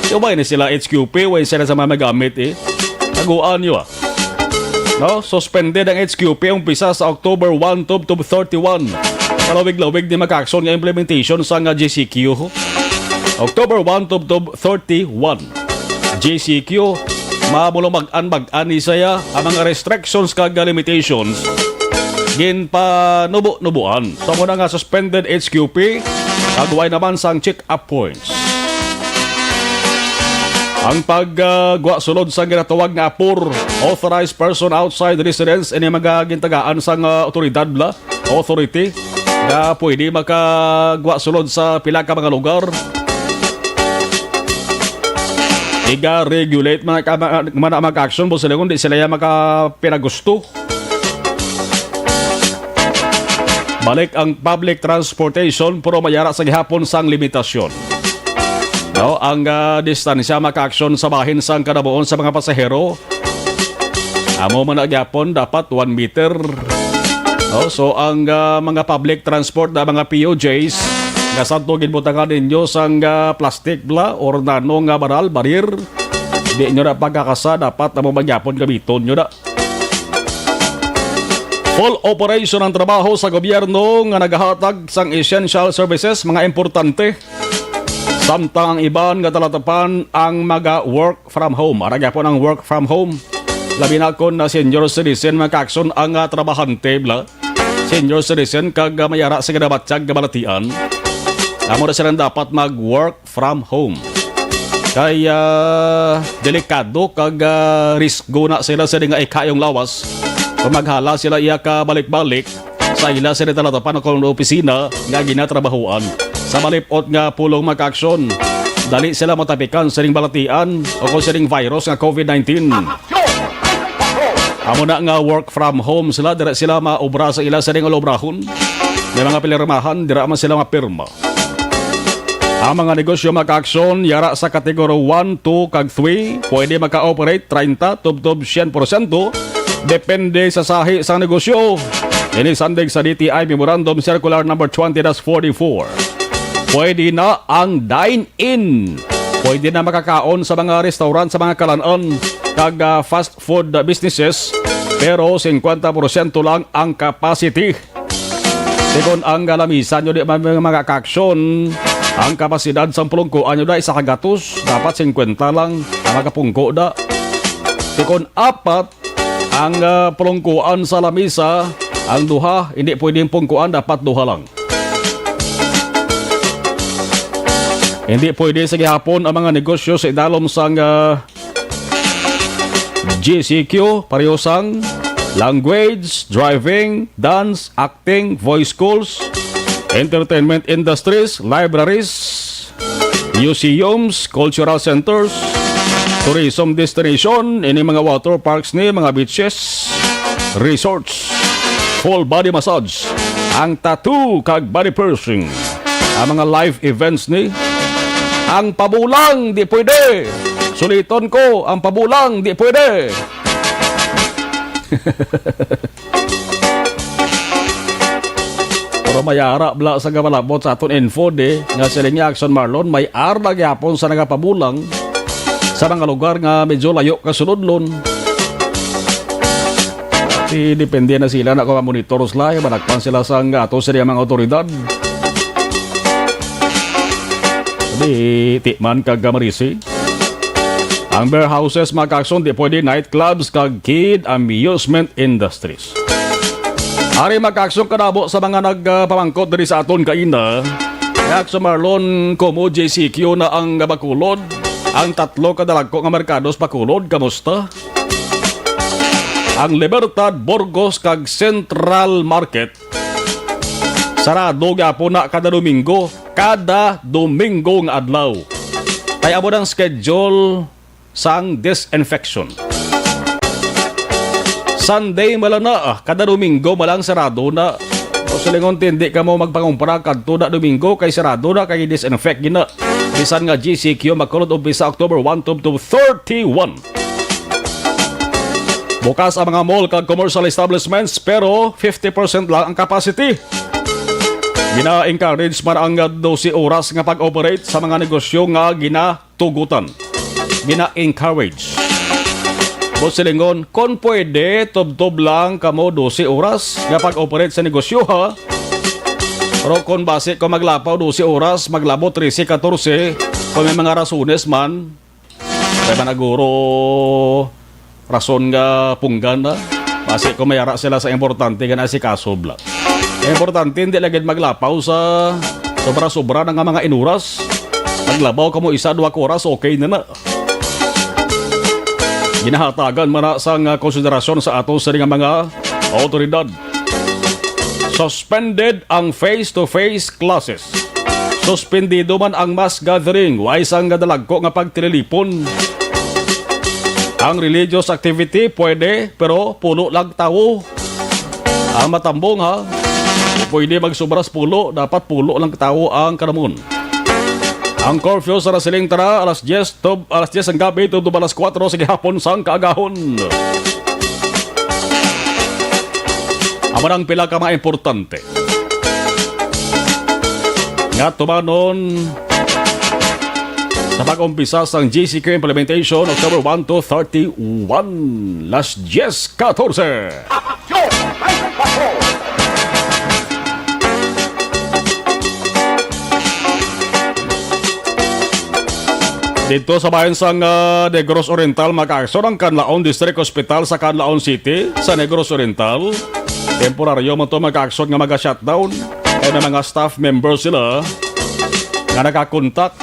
Yung ba ni sila H Q P, way sila sa mga magamit eh. Taguan nyo ah. No? Suspended ang H Q P umpisa sa October one tubtob thirty-one. Palawig-lawig ni, mga kaaksyon, nga implementation sa nga G C Q. October one tubtob thirty-one. G C Q, mamulong mag-an-mag-an ni saya ang mga restrictions kag limitations ginpanubo-nubuan. So, muna nga suspended H Q P, kag way naman sang check-up points. Ang pag, ah, gwa sulod sa ginatawag nga apor, authorized person outside residence, ini mga gintagaan sang, ah, otoridad bla, authority, nga pwede makagwa sulod sa pila ka mga lugar. Iga-regulate man ka, man, man, mag-action po sila kung di sila yan makapinagusto. Balik ang public transportation, pero mayara sa gihapon sang limitasyon. No, ang, ah, distansya makaaksyon sa bahin sang kanabuon sa mga pasahero. Amo man na gyapon, dapat one meter. No, so ang, ah, mga public transport na mga P U Js, nga santo ginbutangan ninyo sang, ah, plastic bla or nano nga baral, barir, di nyo na pagkakasa, dapat amo man gyapon gamiton nyo na. Full operation ang trabaho sa gobyerno nga nagahatag sang essential services, mga importante. Samtang ang iban nga talatapan ang maga-work from home. Ara gyapon ang work from home. Labi na kon na senior citizen, mga kaakson, ang, ah, trabahante, bla. Senior citizen kag, ah, mayara sa ginabatyag nga balatian. Amo na silang dapat mag-work from home. Kay, ah, delikado kag, ah, risgo na sila sa di nga ikayong lawas. Kung maghala sila iya ka balik-balik sa ila sa talatapan o kung opisina nga ginatrabahoan. Sa malipot nga pulong, mga kaaksyon, dali sila matapikan sa ning balatian o kung sa ning virus nga COVID nineteen. Amo na nga work from home sila, dira sila maobra sa ila sa ning ulabrahon. May mga pinirmahan, dira man sila mapirma. Ang mga negosyo, mga kaaksyon, yara sa kategorya one, two, kag three, pwede maka-operate treinta tubtob sien porsyento, depende sa sahi sang negosyo. Ini sandig sa D T I Memorandum Circular Number twenty dash forty-four. Pwede na ang dine-in. Pwede na makakaon sa mga restaurant, sa mga kalan-on, kag, ah, fast food businesses, pero singkwenta porsyento lang ang capacity. Sigon ang lamisa nyo, di man mga kaaksyon, ang kapasidad sang pulungkuan nyo da isa ka gatos, dapat singkwenta lang ang makapungko da. Sigon apat ang, ah, pulungkuan sa lamisa, ang duha, hindi pwedeng pungkuan, dapat duha lang. Hindi pwede sa gihapon ang mga negosyo sa idalom sang, ah, G C Q, pareho sang language, driving, dance, acting, voice schools, entertainment industries, libraries, museums, cultural centers, tourism destination, ini mga water parks ni mga beaches, resorts, full body massage, ang tattoo kag body piercing, ang mga live events ni, ang pabulang di pwede. Suliton ko, ang pabulang di pwede. Pero may ara bala sa gapalabot sa aton info di nga siling ni Action Marlon, may ara gyapon sa nagapabulang sa mga lugar nga medyo layo ka sulodlon. Di depende na sila na kung monitor sila, manakpan sila sang ato sa mga otoridad. Di, Tikman kag Marisi. Ang beer houses, mga kaakson, di pwede night clubs kag kid amusement industries. Ari, mga kaakson, kanamo sa mga nagpamangkot diri sa aton kaina. Kaakson Marlon, Como, J C Q na ang Bacolod. Ang tatlo ka dalagko nga merkado sa Bacolod, kamusta? Ang Libertad, Burgos, kag Central Market, sarado gyapon na kada Domingo, kada Domingo nga adlaw. Kay amo nang schedule sang disinfection. Sunday man lang na, ah, kada Domingo man lang sarado na. O silingon, tindi ka mo magpangumpra kadto na Domingo kay sarado na, kay disinfect gina. Bisan nga G C Q, Bacolod, umpisa October one to, to thirty-one. Bukas ang mga mall kag commercial establishments, pero fifty percent lang ang capacity. Gina-encourage man ang dose oras nga pag-operate sa mga negosyo nga ginatugutan. Gina-encourage. Boss Silingon, kon pwede, tubtob lang kamo dose oras nga pag-operate sa negosyo, ha? Pero kon basi ko maglapaw dose oras, maglabo trese, katorse, kung may mga rasones man, kay managuro rason nga punggan na. Basi ko may ara sila sa importante nga naasikaso bala. Importante, hindi lagi maglapaw sa sobra-sobra na nga mga inuras. Maglabaw kamo isa, duha ka oras, okay na na. Ginahatagan man na sang konsiderasyon sa ato sini nga mga awtoridad. Suspended ang face-to-face classes. Suspendido man ang mass gathering, way sang dalagko nga pagtililipon. Ang religious activity pwede, pero pulo lang tawo ang matambong, ha. Pwede magsubra sa pulo, dapat pulo lang tawo ang kanamon. Ang curfew sa nasiling tara alas diyes tub-, alas diyes ang gabi tubtob alas kuwatro sa gihapon sang kaagahon. Amo nang pila ka mga importante nga tumanon sa pag-umpisa sang G C Q implementation, October one to thirty-one, alas diyes katorse. Dito sa bayan sang, ah, Negros Oriental, mga kaakson, ang Canlaon District Hospital sa Canlaon City, sa Negros Oriental. Temporaryo man to, mga kaakson, nga maga-shutdown. Kaya may mga staff members sila nga nakakontak.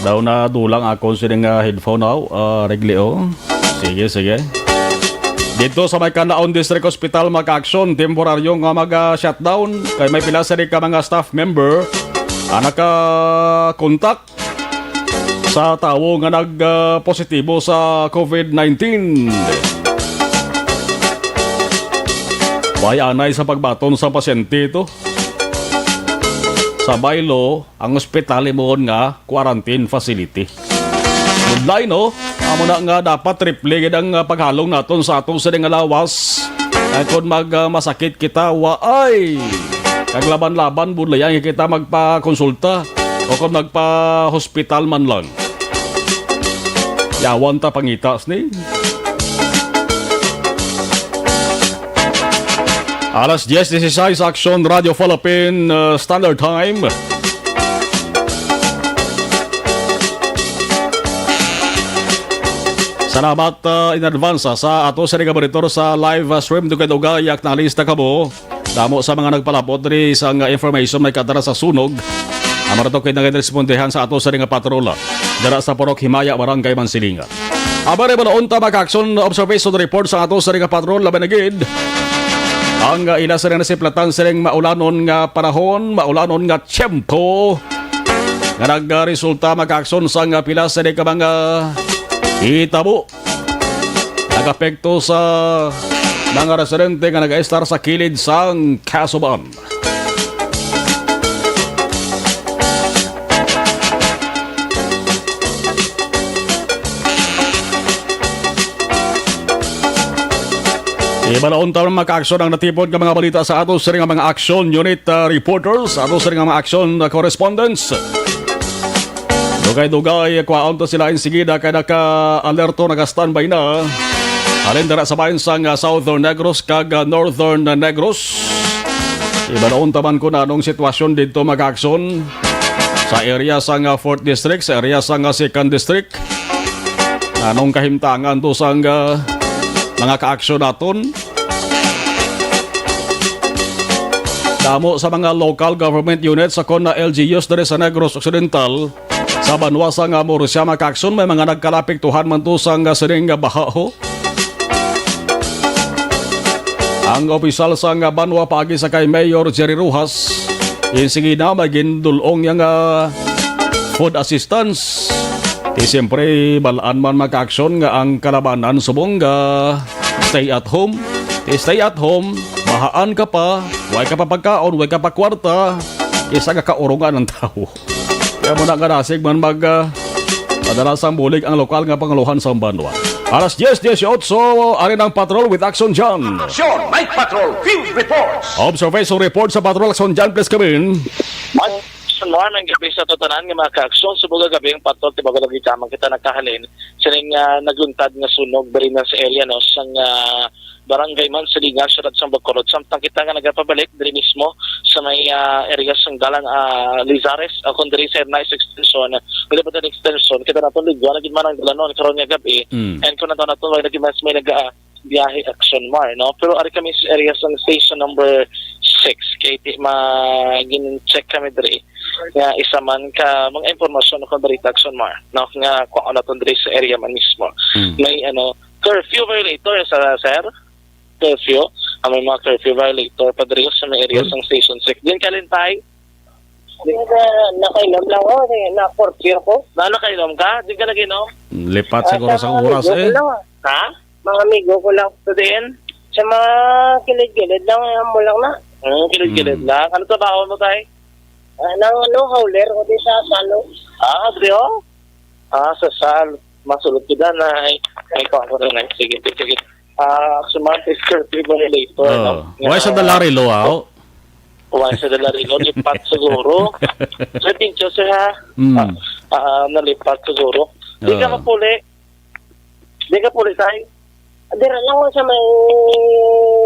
Daw na dulang akon sining, ah, headphone, aw, ah, regli, oh. Sige, sige. Dito sa may Canlaon District Hospital, mga ka-aksyon, temporaryo nga mag, ah, shutdown. Kay may pila sini ka mga staff member ang nakakontak sa tawo nga nag, ah, positibo sa COVID nineteen. Way anay sa pagbaton sa pasyente ito. Sa bylaw, ang ospital himuon nga quarantine facility. Budlay, no? Amo na nga dapat triple gid ang, ah, paghalong naton sa aton sini nga lawas. Kay kon mag, ah, masakit kita, waay. Kag laban-laban, budlayan kita magpakonsulta o kon magpa-hospital man lang. Yawan ta pangitas ni. Alas diyes dieciséis, Aksyon Radio Philippine, uh, Standard Time. Salamat, ah, in advance, ah, sa ato sa nga monitor sa live, ah, stream. Dugay-dugay, yak na lista kamo. Damo sa mga nagpalabot diri sa nga information may kadara sa sunog. Amo na to kay nagrespondehan sa ato sa nga patrol, ah, dira sa Purok Himaya, Barangay Mansilingan. Aba, rin, mga unta, mga action observation report sa ato sa nga patrol, labi na gid ang, ah, ila sa nga nasiplatan sa maulanon nga panahon, maulanon nga tiyempo nga nagresulta, mga action, sa nga pila sa ka mga hitabo nagapekto sa mga residente nga nag-estar sa kilid sang kasuban. Ibalaon ta, mga ka-aksyon, ang natipon nga mga balita sa ato sa nga mga action unit, ah, reporters, ato sa nga mga action, ah, correspondents. Dugay-dugay, kwaon ta sila insigida kay naka-alerto, naka-standby na. Halin dira sa bahin sang, ah, Southern Negros kag, ah, Northern Negros. Ibalaon ta man kung anong sitwasyon dito, mga ka-aksyon, sa area sang, ah, fourth District, sa area sang, ah, second District. Anong kahimtangan to sang, ah, mga ka-aksyon naton? Damo sa mga local government units sa kon na L G Us diri sa Negros Occidental, sa banwa sang Murcia, mga ka-aksyon, may mga nagkalapiktuhan man to sang sining baha, ho. Ang opisyal sang banwa paagi sa kay Mayor Jerry Rojas, insigida may gindul-ong niya nga food assistance. Di siyempre, balaan man, mga ka-aksyon, nga ang kalabanan subong nga stay at home. Di stay at home, bahaan ka pa, way ka pa pagkaon, way ka pa kwarta, isa ka kaurungan ang tawo. Kaya mo na nga nasig man mag, ah, padala sang bulig ang lokal nga pangulohan sa banwa. Alas diyes dieciocho, ari ang Patrol with Action John. Action, Night Patrol, Field Reports. Observation report sa Patrol, Action John, please come in. Action John, ang gabi sa tanan nga mga ka-aksyon. Subong nga gabi ang Patrol, tibago lagi ka man kita nakahalin sining, ah, naguntad nga sunog diri na sa area, no, sang, ah, Barangay Mansilingan, siyudad sang Bacolod. Samtang kita nga nagapabalik diri mismo sa may, ah, area sang Dalan, ah, Lizares, o kung diri sa Nice Extension, Libutan Extension, kita naton ligwa na gid man ang dalanon karon nga gabi. Mm. And kung nato naton, wala na gid mas may nag, ah, biyahe Action Mar, no? Pero ari kami sa area sang station number six, kay ti ma gin-check kami diri nga isa man ka mga impormasyon o kung diri Action Mar, no? Nga kuha naton diri sa area man mismo. Mm. May, ano, curfew violator sa, sir? Curfew? Ah, may mga curfew violator pa diri sa may area sang Station six. Diin ka, Lintay? Di na, nakainom lang ako. Di, na-curfew ako. Na, nakainom ka? Di ka nag-inom? Lipat siguro sa oras, eh. Mga amigo ko lang, ah. Ha? Mga amigo ko lang. Sa diin? Sa mga kilid-kilid lang, eh, amo lang na. Hmm, kilid-kilid lang. Ano trabaho mo, tay? Ah, nang, ano, hauler ko di sa Salo. Ah, di, oh? Ah, sa Sal. Masulod ko dyan, ay. Ay, kuha ko rin, ay. Sige, sige, sige. Ah, sumama sa curfew violator, no? Oh. Why sa Dalari, lo, aw? Why sa Dalari, lo? Lipat siguro. Sa Pincho, sir, ha? Mm. Ah, ah, nalipat siguro. Di ka mapuli. Di ka puli, tay? Dira lang sa may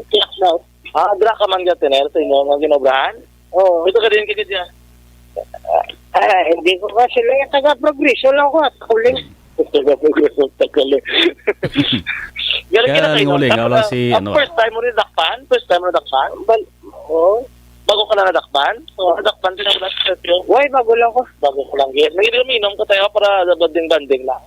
tiyak daw. Ah, dira ka man gatiner sa inyo nga ginobrahan? Oo. Ito ka din ka dyan? Ah, hindi ko kasi lang yung taga-progreso lang ko at kuling. Taga-progreso, taga-kuling. Galing ka na kayo, Nguling, wala si, ah, ano, first time mo rin dakpan? First time mo dakpan? Bal-, oo. Bago ka na nadakpan? Oo. Nadakpan ka na ba sa sitio? Way, bago lang ko. Bago ko lang, yes. Nagiging uminom ko tayo para banding-banding lang.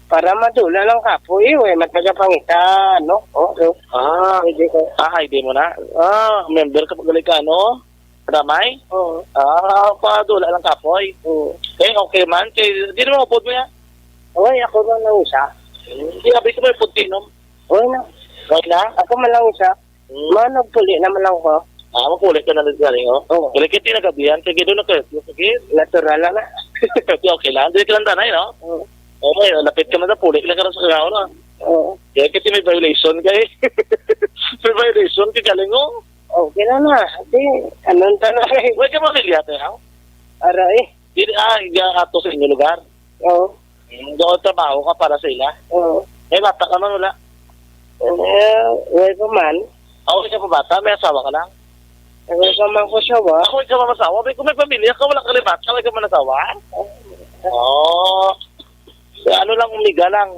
Para madula lang kapoy, eh, way matagapangita, ano? Oo. Ah. Pwede ko. Ah, hindi mo na? Ah, member ka pag ka, ano? Ramay? Oo. Ah, padula lang kapoy. Oo. Eh, okay man. Kay, di naman upod mo yan? Okay, ako lang lang isa. Hindi, abi ko may upod tinom. Okay na. Okay na? Ako man lang isa. Hmm. Mga nagpuli naman lang ko. Ah, mapuli ka na rin galing, oh. Oo. Pero kaya tinagabihan, kaya gano'n na kayo. Sige. Natural lang na. Okay, okay lang. Hindi ka lang tanay, no? Oo. Okay, lapit ka man na puli. Ilang ka na sa kagawa na. Oo. Kaya kasi may violation ka eh. May violation ka galing, oh. Okay na na. Di, anong tanong eh? Huwag ka mamilya, te, ha? Aray. Di, ah, higa ato sa inyong lugar? Oo. Hmm, doon trabaho ka para sa ila? Oo. May bata ka man, wala? Eh, wala pa man. Ah, wala ka pa bata? May asawa ka lang? Eh, wala pa man ko asawa. Ako, ikaw ang asawa? May, kung may pamilya ka, wala ka rin bata, wala ka man asawa? Oo. Oh. So, ano lang, umiga lang.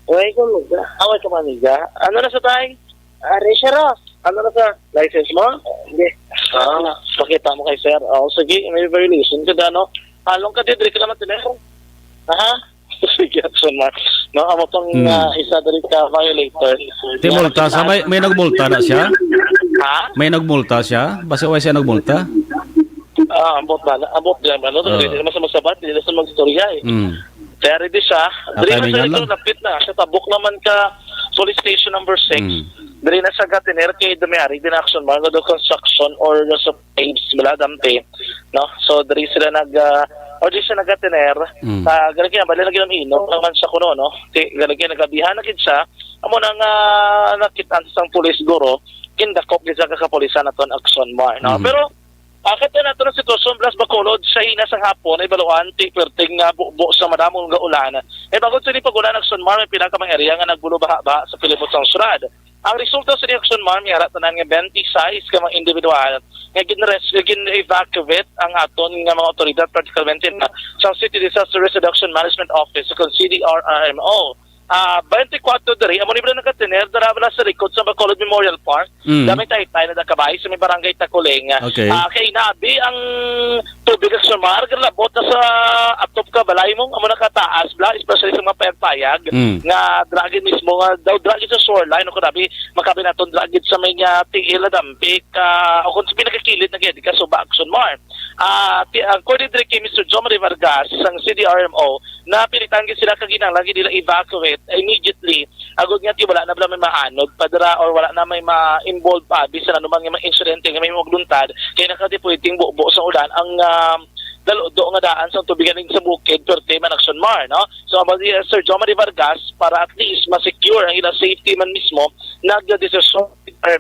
Way ko, miga. Away ka, maniga. Ano na sa tay? Ari, sir, oh. Ano na sa license mo? Hindi. Ah, pakita mo kay sir. Oh, sige, may violation ka dano. Halong ka, didri ka naman, tinero. Ha? Sige, action, Mark. No, amo tong, Hmm. ah, isa diri ka violator. Ti multa sa may, may nagmulta na siya? Ha? May nagmulta siya? Basta way siya nagmulta? Ah, ambot ba? Ambot diyan ba? No, Hmm. Hindi naman sa magsabat, hindi na sa magstorya eh. Hmm. Kaya ready siya. Ah, Diri na timing siya lang. Ito, lapit na. Sa tabok naman ka police station number six. Hmm. Diri na siya gatener kay Damiari, din action, Mark, no, do construction or sa Ames, bala, Dampi, no? So, diri sila nag, ah, or diri siya nagatener. Mm. Ah, galing kaya, bali lagi ng ino, naman siya kuno, no? Ti, galing kaya, nagabihan na gid siya. Amo na nga, nakita sa isang pulis guro, kindakop gid sa kapulisan naton action, Mar, no? Mhm. Pero, ah, kaya nato ng sitwasyon, Blas Bacolod, sa hina sang hapon, ay baluan, ti, perting nga bubo sa madamong nga ulan. Eh, bagod sa ni pag-ulan, action, Mar, may pila ka mga area nga nagbulo baha-baha sa kilibot sang syudad. Ang resulta sa reaksyon, ma'am, yara tanan nga twenty-six ka mga individual nga ginres-, nga gin-evacuate ang aton nga mga otoridad, particularmente na sa City Disaster Risk Reduction Management Office, kung C D R R M O. Ah, twenty-four diri, amo ni bala nagatener, dara bala sa likod sa Bacolod Memorial Park. Mm. Dami taytay na dakabay sa may barangay Takuling. Okay. Ah, kay nabi ang tubig sa Samar, labot na sa atop ka balay mo, amo nakataas bala, especially sa mga payag-payag, Mm. nga dragin mismo, nga daw dragin sa shoreline, o kunabi, makabi naton dragin sa may nga tiil na dampik, ah, o kung sa pinakakilid na gid, ka suba action, Mar. Ah, ti-, according diri kay Mister Jomari Vargas, sang C D R M O, napilitan gid sila kag ginahanglan gid nila evacuate immediately, agod nga ti wala na bala may maanod pa dira or wala na may ma-involve pa bisan anuman nga mga insidente nga may magluntad, kay nakadepwedeng bubo sa ulan ang, ah, daludo nga daan sa tubig galing sa bukid, perti man action, Mar, no? So, amo si, uh, Sir Jomari Vargas, para at least ma-secure ang ilang safety man mismo, nagdesisyon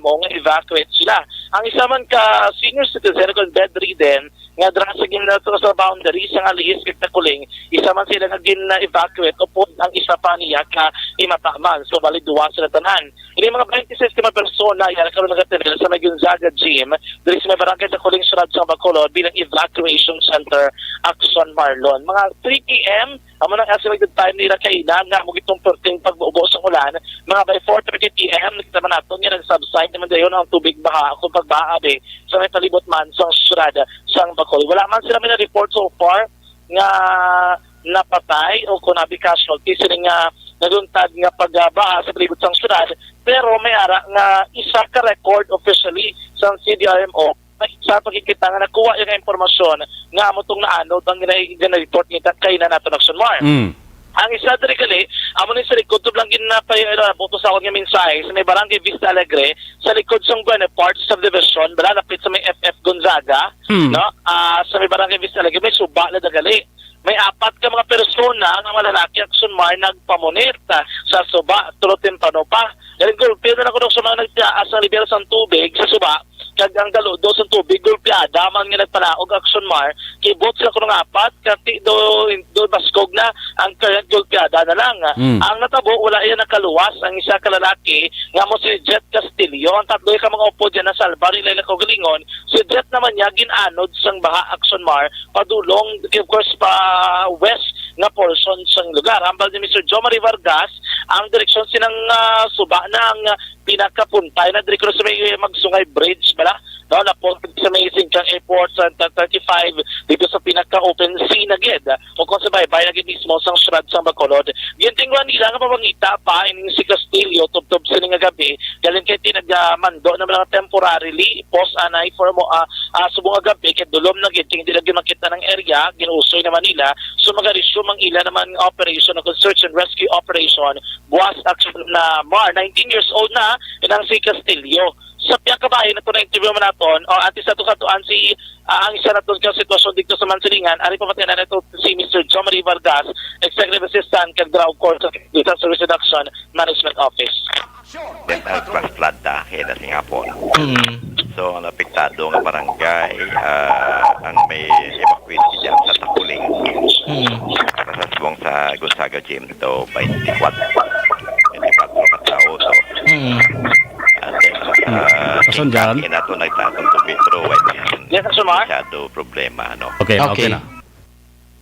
mo nga evacuate sila. Ang isa man ka senior citizen kung bedridden, nga dira sa gimnasyo sa boundary sa nga lihis kag Takuling, isa man sila nga gin-evacuate upod ang isa pa niya ka himataman. So, bali, duwa sila tanan. Ini mga twenty-six ka mga persona, yara karon nagatener sa may Gonzaga Gym, diri sa may barangay Takuling, syudad sa Bacolod, bilang evacuation center action, Marlon. Mga three P M, amo nang estimated time nila kaina nga amo gitong perting pagbubo sa ulan. Mga by four thirty P M, nakita man naton nga nag-subside naman dayon ang tubig baha, kung pagbaha, abi, sa may palibot man sa syudad sang Bacolod. Wala man sila may na-report so far nga napatay o kung nabi casualty sini nga nagluntad nga pagbaha sa palibot sang syudad, pero may ara nga isa ka record officially sang C D R M O sa pagkikita nga nakuha yung impormasyon nga amo tong naanod ang gina-, gina-report kita kay na nato action, Mar. Mm. Ang isa diri gali, amo ni sa likod, tublang gin-, na pa, ano, buto sa akong mensahe, sa may barangay Vista Alegre, sa likod sa Buena Park Subdivision, bala, lapit sa may F F Gonzaga, Hmm. no? Ah, sa may barangay Vista Alegre, may suba na dagali. May apat ka mga persona nga mga lalaki action, Mar, nagpamunit, ah, sa suba, tulo temprano pa. Galing gulpi na lang kuno sa mga nagtaas ang level sa tubig sa suba, kag ang daludo sa tubig, gulpiada man nga nagpalaog action, Mar, kibot sila kuno nga apat, kati do, do baskog na ang current, gulpiada na lang. Mm. Ang natabo, wala iya nakaluwas ang isa ka lalaki nga mo si Jet Castillo. Ang tatlo ka mga upod niya nasalba nila ila kaugalingon. Si Jet naman niya gin-anod sang baha action, Mar, padulong, of course, pa west nga portion sang lugar. Hambal ni Mister Jomari Vargas, ang direksyon sinang, ah, suba na ang, ah, pinakapuntay na diri kuno sa may Magsungay Bridge bala, no, lapos sa may Singkang Airport sa thirty-five, dito sa pinaka-open sea na gid, o kung sa baybay na gid mismo sang syudad sang Bacolod. Gintinguhan nila nga mapangita pa ining si Castillo tubtob sini nga gabi, galing kay tinagmando na mga temporarily post anay for mo, ah, ah, subong nga gabi kay dulom na gid, kay hindi na gid makita ng area, ginusoy naman nila. So, mag-resume ang ila naman nga operation, o search and rescue operation, buwas action na, Mar. Nineteen years old na, inang si Castillo. Sa pihak ka bahin nato na interview man naton, o antes nato katuan si, ah, ang isa naton ka sitwasyon dito sa Mansilingan, ari pamatian na nato si Mister Jomari Vargas, Executive Assistant, kag Drug Court sa Disaster Risk Reduction Management Office. Then, ang flash flood na, kaya na singapon. Mm. So, ang apektado nga barangay, ah, ang may evacuate dyan sa Takuling. Mm. Para sa subong sa Gonzaga Gym, to twenty-four. Twenty-four ka tao, so. Mm. And then, Mm. ah, Kason dyan? Tingkaki na to, nagtatong tubig, pero wala naman Yes, sir, Mar? masyado problema, no? Okay, okay Okay. na.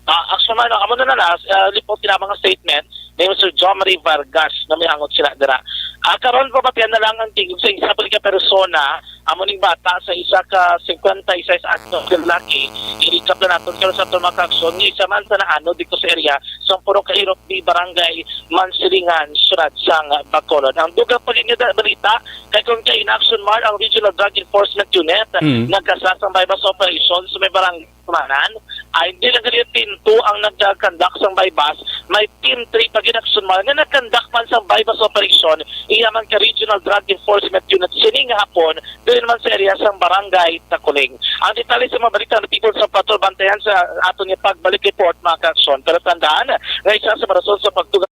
Ah, actually, ano, amo na na, ah, report nila mga statements. ni Mister Jomari Vargas, na may hangot sila dira. Ah, karon, pamatian na lang ang tingog sa isa pa ka persona, amo ning bata sa isa ka cincuenta y seis anyos nga lalaki. Ilikap na naton karon sa aton mga kaaksyon, nga isa man sa naanod dito sa area sang Purok Kahirop di Barangay Mansilingan, siyudad sang Bacolod. Ang dugang pa gid nga balita, kay kung kay in-action man ang Regional Drug Enforcement Unit, Mm. nagkasa sang buy-bust operation sa may barangay Manan, ay hindi lang gali Team two ang nagka-conduct sang buy-bust, may Team three pa gid, Action Man, nga nag-conduct man sang buy-bust operation, iya man ka Regional Drug Enforcement Unit sini nga hapon, diri naman sa area sang Barangay Takuling. Ang detalye sa mga balita, natipon sa patrol, bantayan sa aton nga pagbalik report, mga kaaksyon. Pero tandaan nga isa sa mga rason sa pagdugang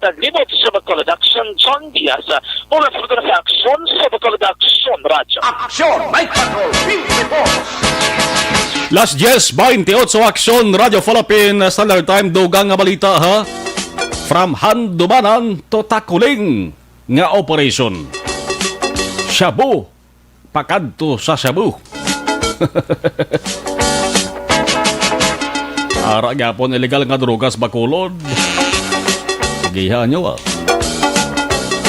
Naglibot sa Bacolod Action, John Diaz, mula sa Bacolod Action, sa Bacolod Action Radyo. Action Night Patrol, Field Report. Las diez baynte otso, Action Radyo Philippine Standard Time, dugang nga balita, ha? From Handumanan to Takuling nga operation. Shabu pakadto sa shabu. Ara gyapon illegal nga drogas Bacolod. Sige, ha, nyo, ah.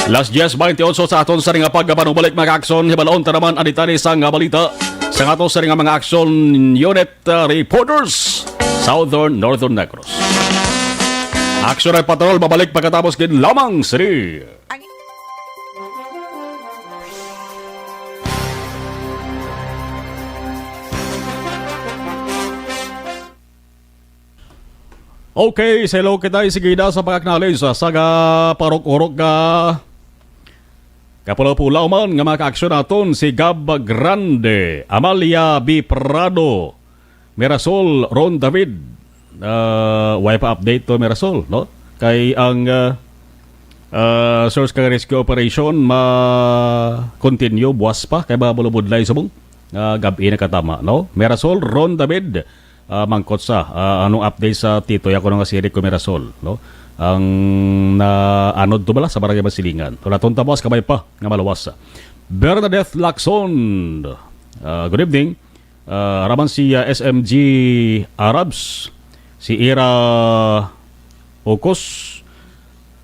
Las diez baynte otso sa aton sa nga pagpanubalik, mga kaaksyon, hibalon ta naman ang detalye sa nga balita sa aton sa nga mga action unit, ah, reporters, Southern Northern Negros. Action Night Patrol, babalik pagkatapos gid lamang sini. Okay, sa ilo kita, sige na sa pag-acknowledge sa, sa ga parok-urok nga kapulaw-pulaw man nga mga kaaksyon naton, si Gab Grande, Amalia B Prado, Mirasol, Ron David. Ah, way pa update to, Mirasol, no? Kay ang, ah, ah, search kag rescue operation ma-continue buwas pa, kay mabulabudlay subong, ah, gab-i na katama, no? Mirasol, Ron David, ah, mangkot sa, ah, anong update sa Tito, ya ko nga si Rico Mirasol, no? Ang naanod to bala sa Barangay Masilingan. Wala tong tabas, kamay pa nga maluwas. Bernadette Lacson, ah, good evening. Ah, raman si, ah, S M G Arabs, si Ira Ocos,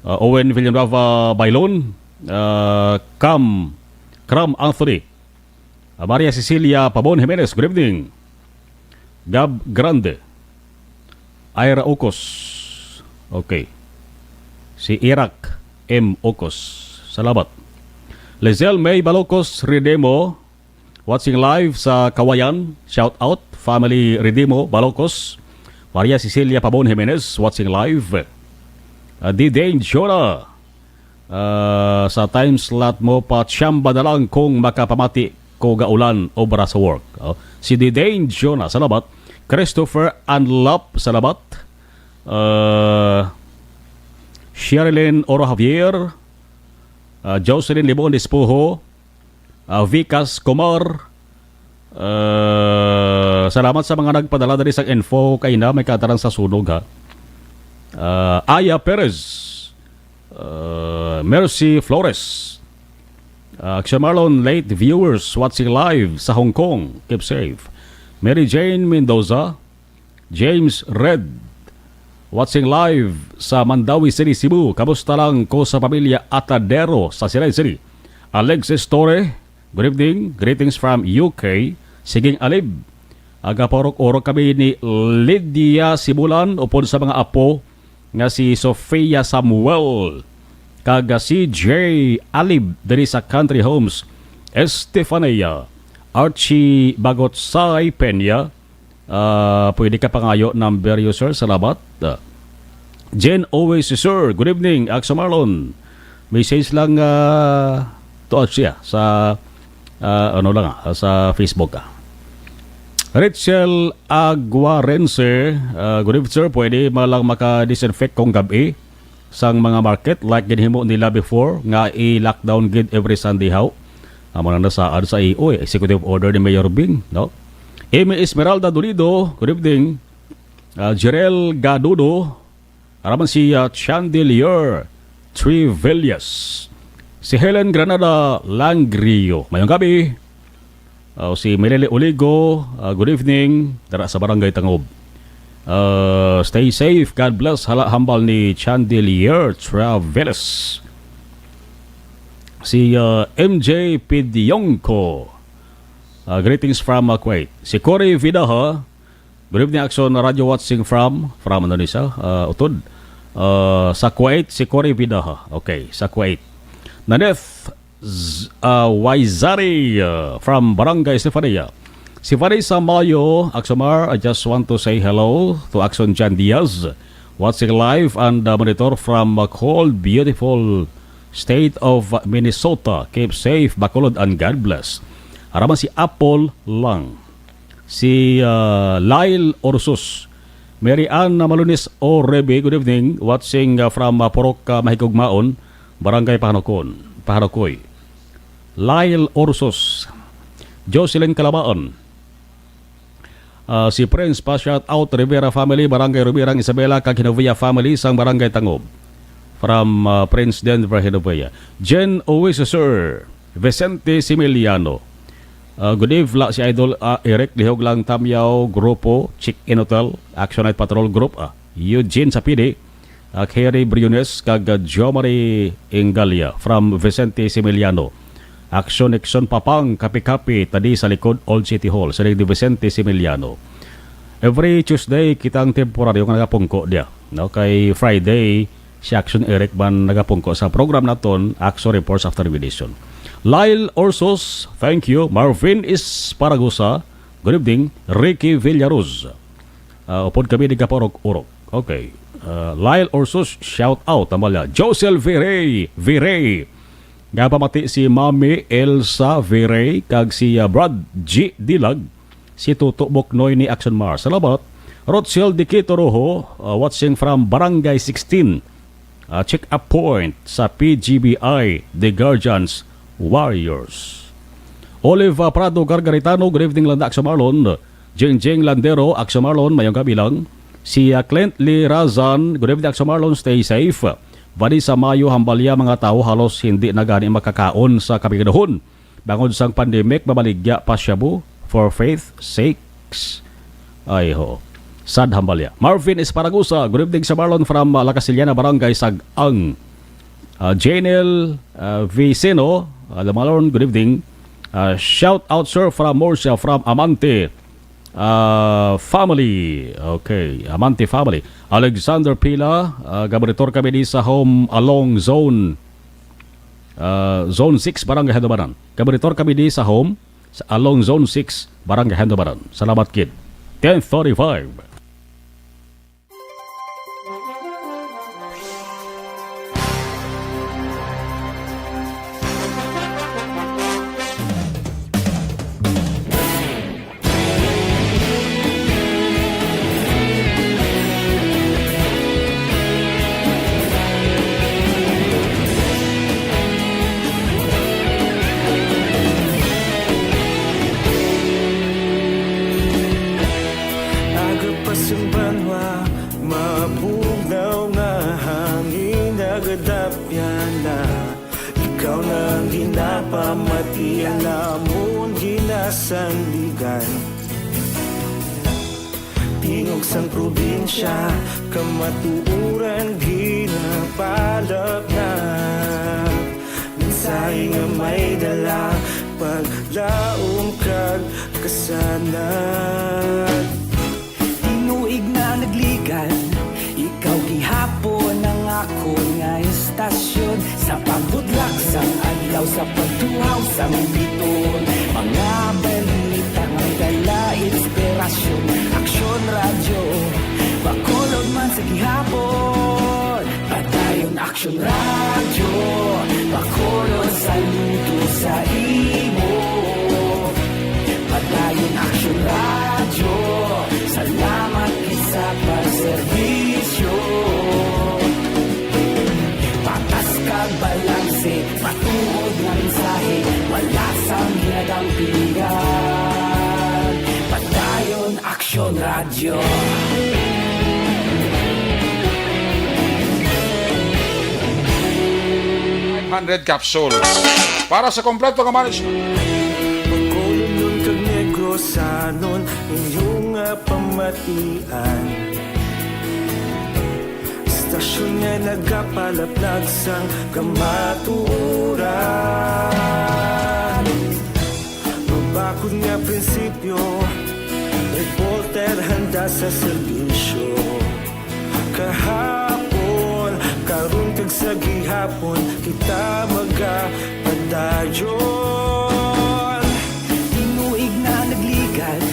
ah, Owen Villanueva Bailon, ah, Cam, Cram Anthony, ah, Maria Cecilia Pabon Jimenez, good evening. Gab Grande, Ira Ocos, okay. Si Irak M Ocos, salamat. Lizelle May Balocos Redemo, watching live sa Kawayan. Shout out, family Redimo Balocos. Maria Cecilia Pabon Jimenez, watching live. Ah, D Dane Jonah, ah, sa time slot mo, pa-chamba na lang kung makapamati ko gaulan obra sa work. Oh, si D Dane Jonah, salamat. Christopher Anlap, salamat. Ah, Sherilyn Oro Javier, ah, Jocelyn Limon Despojo, ah, Vicas Comar. Ah, salamat sa mga nagpadala diri sa info kay na may kataran sa sunog, ha. Ah, Aya Perez, ah, Mercy Flores, ah, Action Marlon, late viewers watching live sa Hong Kong. Keep safe. Mary Jane Mendoza, James Red, watching live sa Mandaue City, Cebu. Kamusta lang ko sa pamilya Atadero sa Silay City? Alexis Torre, good evening. Greetings from U K. Siging alib. Agaporok-orok kami ni Lydia Sibulan upod sa mga apo nga si Sofia Samuel. Kag, ah, C J Alib diri sa Country Homes, Estefania, Archie Bagotsay Peña, ah, pwede ka pangayo number, user, salamat. Ah, Jen Owe, si Sir, good evening, Akso Marlon. Message lang, ah, to siya sa, ah, ano lang, ah, sa Facebook, ah. Rachel Aguarense, ah, good evening, sir. Pwede man lang maka-disinfect kung gabi sang mga market, like ginhimo nila before nga i-lockdown gid every Sunday, haw? Amo na nasaad sa iyo, eh, executive order ni Mayor Bing, no? Amy Esmeralda Dolido, good evening. Ah, Jerel Gadudo, araman si, ah, Chandelier Trivillas. Si Helen Granada Langrio, mayong gabi. Ah, si Melele Oligo, ah, good evening, dara sa Barangay Tangob. Ah, stay safe, God bless, hala hambal ni Chandelier Traveles. Si, ah, M J Pidiongco, ah, greetings from, ah, Kuwait. Si Cory Vidaha, good evening, Akson Radio, watching from, from ano ni siya? Ah, utod. Ah, sa Kuwait, si Cory Vidaha. Okay, sa Kuwait. Naneth Z-, ah, Waizari, ah, from Barangay Estefania. Si Vanessa Mayo, Aksomar, I just want to say hello to Akson Jan Diaz, watching live and, ah, monitor from, ah, cold, beautiful state of Minnesota. Keep safe, Bacolod, and God bless. Araman si Apple lang. Si, ah, Lyle Orsus. Mary Ann Malunis Orebe, good evening. Watching, ah, from, ah, Purok, ah, Mahigugmaon, Barangay Pahanukon, Pahanukoy. Lyle Orsus. Jocelyn Calabaan. Ah, si Prince pa shout out Rivera family, Barangay Rivera, Isabela, kag Genovia family sang Barangay Tangob. From, ah, Prince Denver Genovia. Jen Oiso, sir. Vicente Similiano. Ah, good eve, la si Idol, ah, Eric, lihog lang Tamyaw, Grupo, Chick Inn Hotel, Action Night Patrol Group, ah, Eugene Sapidi, ah, Kerry Briones, kag, ah, Jomari Ingalia from Vicente Similiano. Action Nixon Papang, Kapi-Kapi, tadi sa likod Old City Hall, siling ni Vicente Similiano. Every Tuesday, kita ang temporaryo nga nagapungko diya, no? Kay Friday, si Action Eric man nagapungko sa program naton, Action Reports After Edition. Lyle Orsos, thank you. Marvin Esparagosa, good evening. Ricky Villaruz, ah, upod kami di kapaurok-urok. Okay. Ah, Lyle Orsos, shout out, tambal niya. Josel Virey, Virey. Nga pamati si Mami Elsa Virey kag si, ah, Brad G Dilag, si Tuto Buknoy ni Action Mar. Salamat. Rochelle Diquito Rojo, ah, watching from Barangay sixteen. Ah, check up point sa P G B I, The Guardians Warriors. Olive, ah, Prado Gargaritano, good evening, Landa Action Marlon. Jingjing Landero, Action Marlon, mayong gabi lang. Si, ah, Clint Lee Razan, good evening, Action Marlon, stay safe. Vanessa Mayo, hambalya, mga tawo halos hindi na gani makakaon sa kabigaduhon. Bangod sang pandemic, mabaligya pa shabu for faith sakes. Ay, ho. Sad hambalya. Marvin Esparagosa, good evening sa Marlon from, uh, La Castellana, Barangay Sag-ang. Uh, Janel, uh, Viceno, uh, Lamalon, good evening. Uh, shout out, sir, from Murcia, from Amante, uh, family. Okay, Amante family. Alexander Pila, uh, gaboritor kami di sa home along zone, uh, zone six, Barangay Handumanan. Gaboritor kami di sa home, sa along zone six, Barangay Handumanan. Salamat, kid. Ten thirty-five. Aga pa sang banwa, mabugnaw nga hangin nagadapyan na. Ikaw na ang ginapamati, ang lamon ginasandigan. Tingog sang probinsya, kamatuoran ginapalapnap. Mensahe nga may dala, paglaom kag kasanag. Tinuig na nagligad, ikaw gihapon ang akon nga istasyon. Sa pagbudlak sang adlaw, sa pagtuhaw sang biton, mga balita nga may dala inspirasyon. Aksyon Radyo, Bacolod man sa gihapon. Padayon Aksyon Radyo, Bacolod saludo sa imo. Padayon Aksyon Radyo, salamat gid sa pagserbisyo. Patas kag balanse, matuod nga mensahe, wala sang ginadampigan. Padayon Aksyon Radyo. Five hundred capsules. Para sa kompleto nga management. Bacolodnon kag Negrosanon, inyo nga pamatian. Istasyon nga nagapalaplag sang kamatuoran. Mabakod nga prinsipyo, reporter handa sa serbisyo. Kahapon, karon kag sa gihapon, kita magapadayon. Tinuig na nagligad,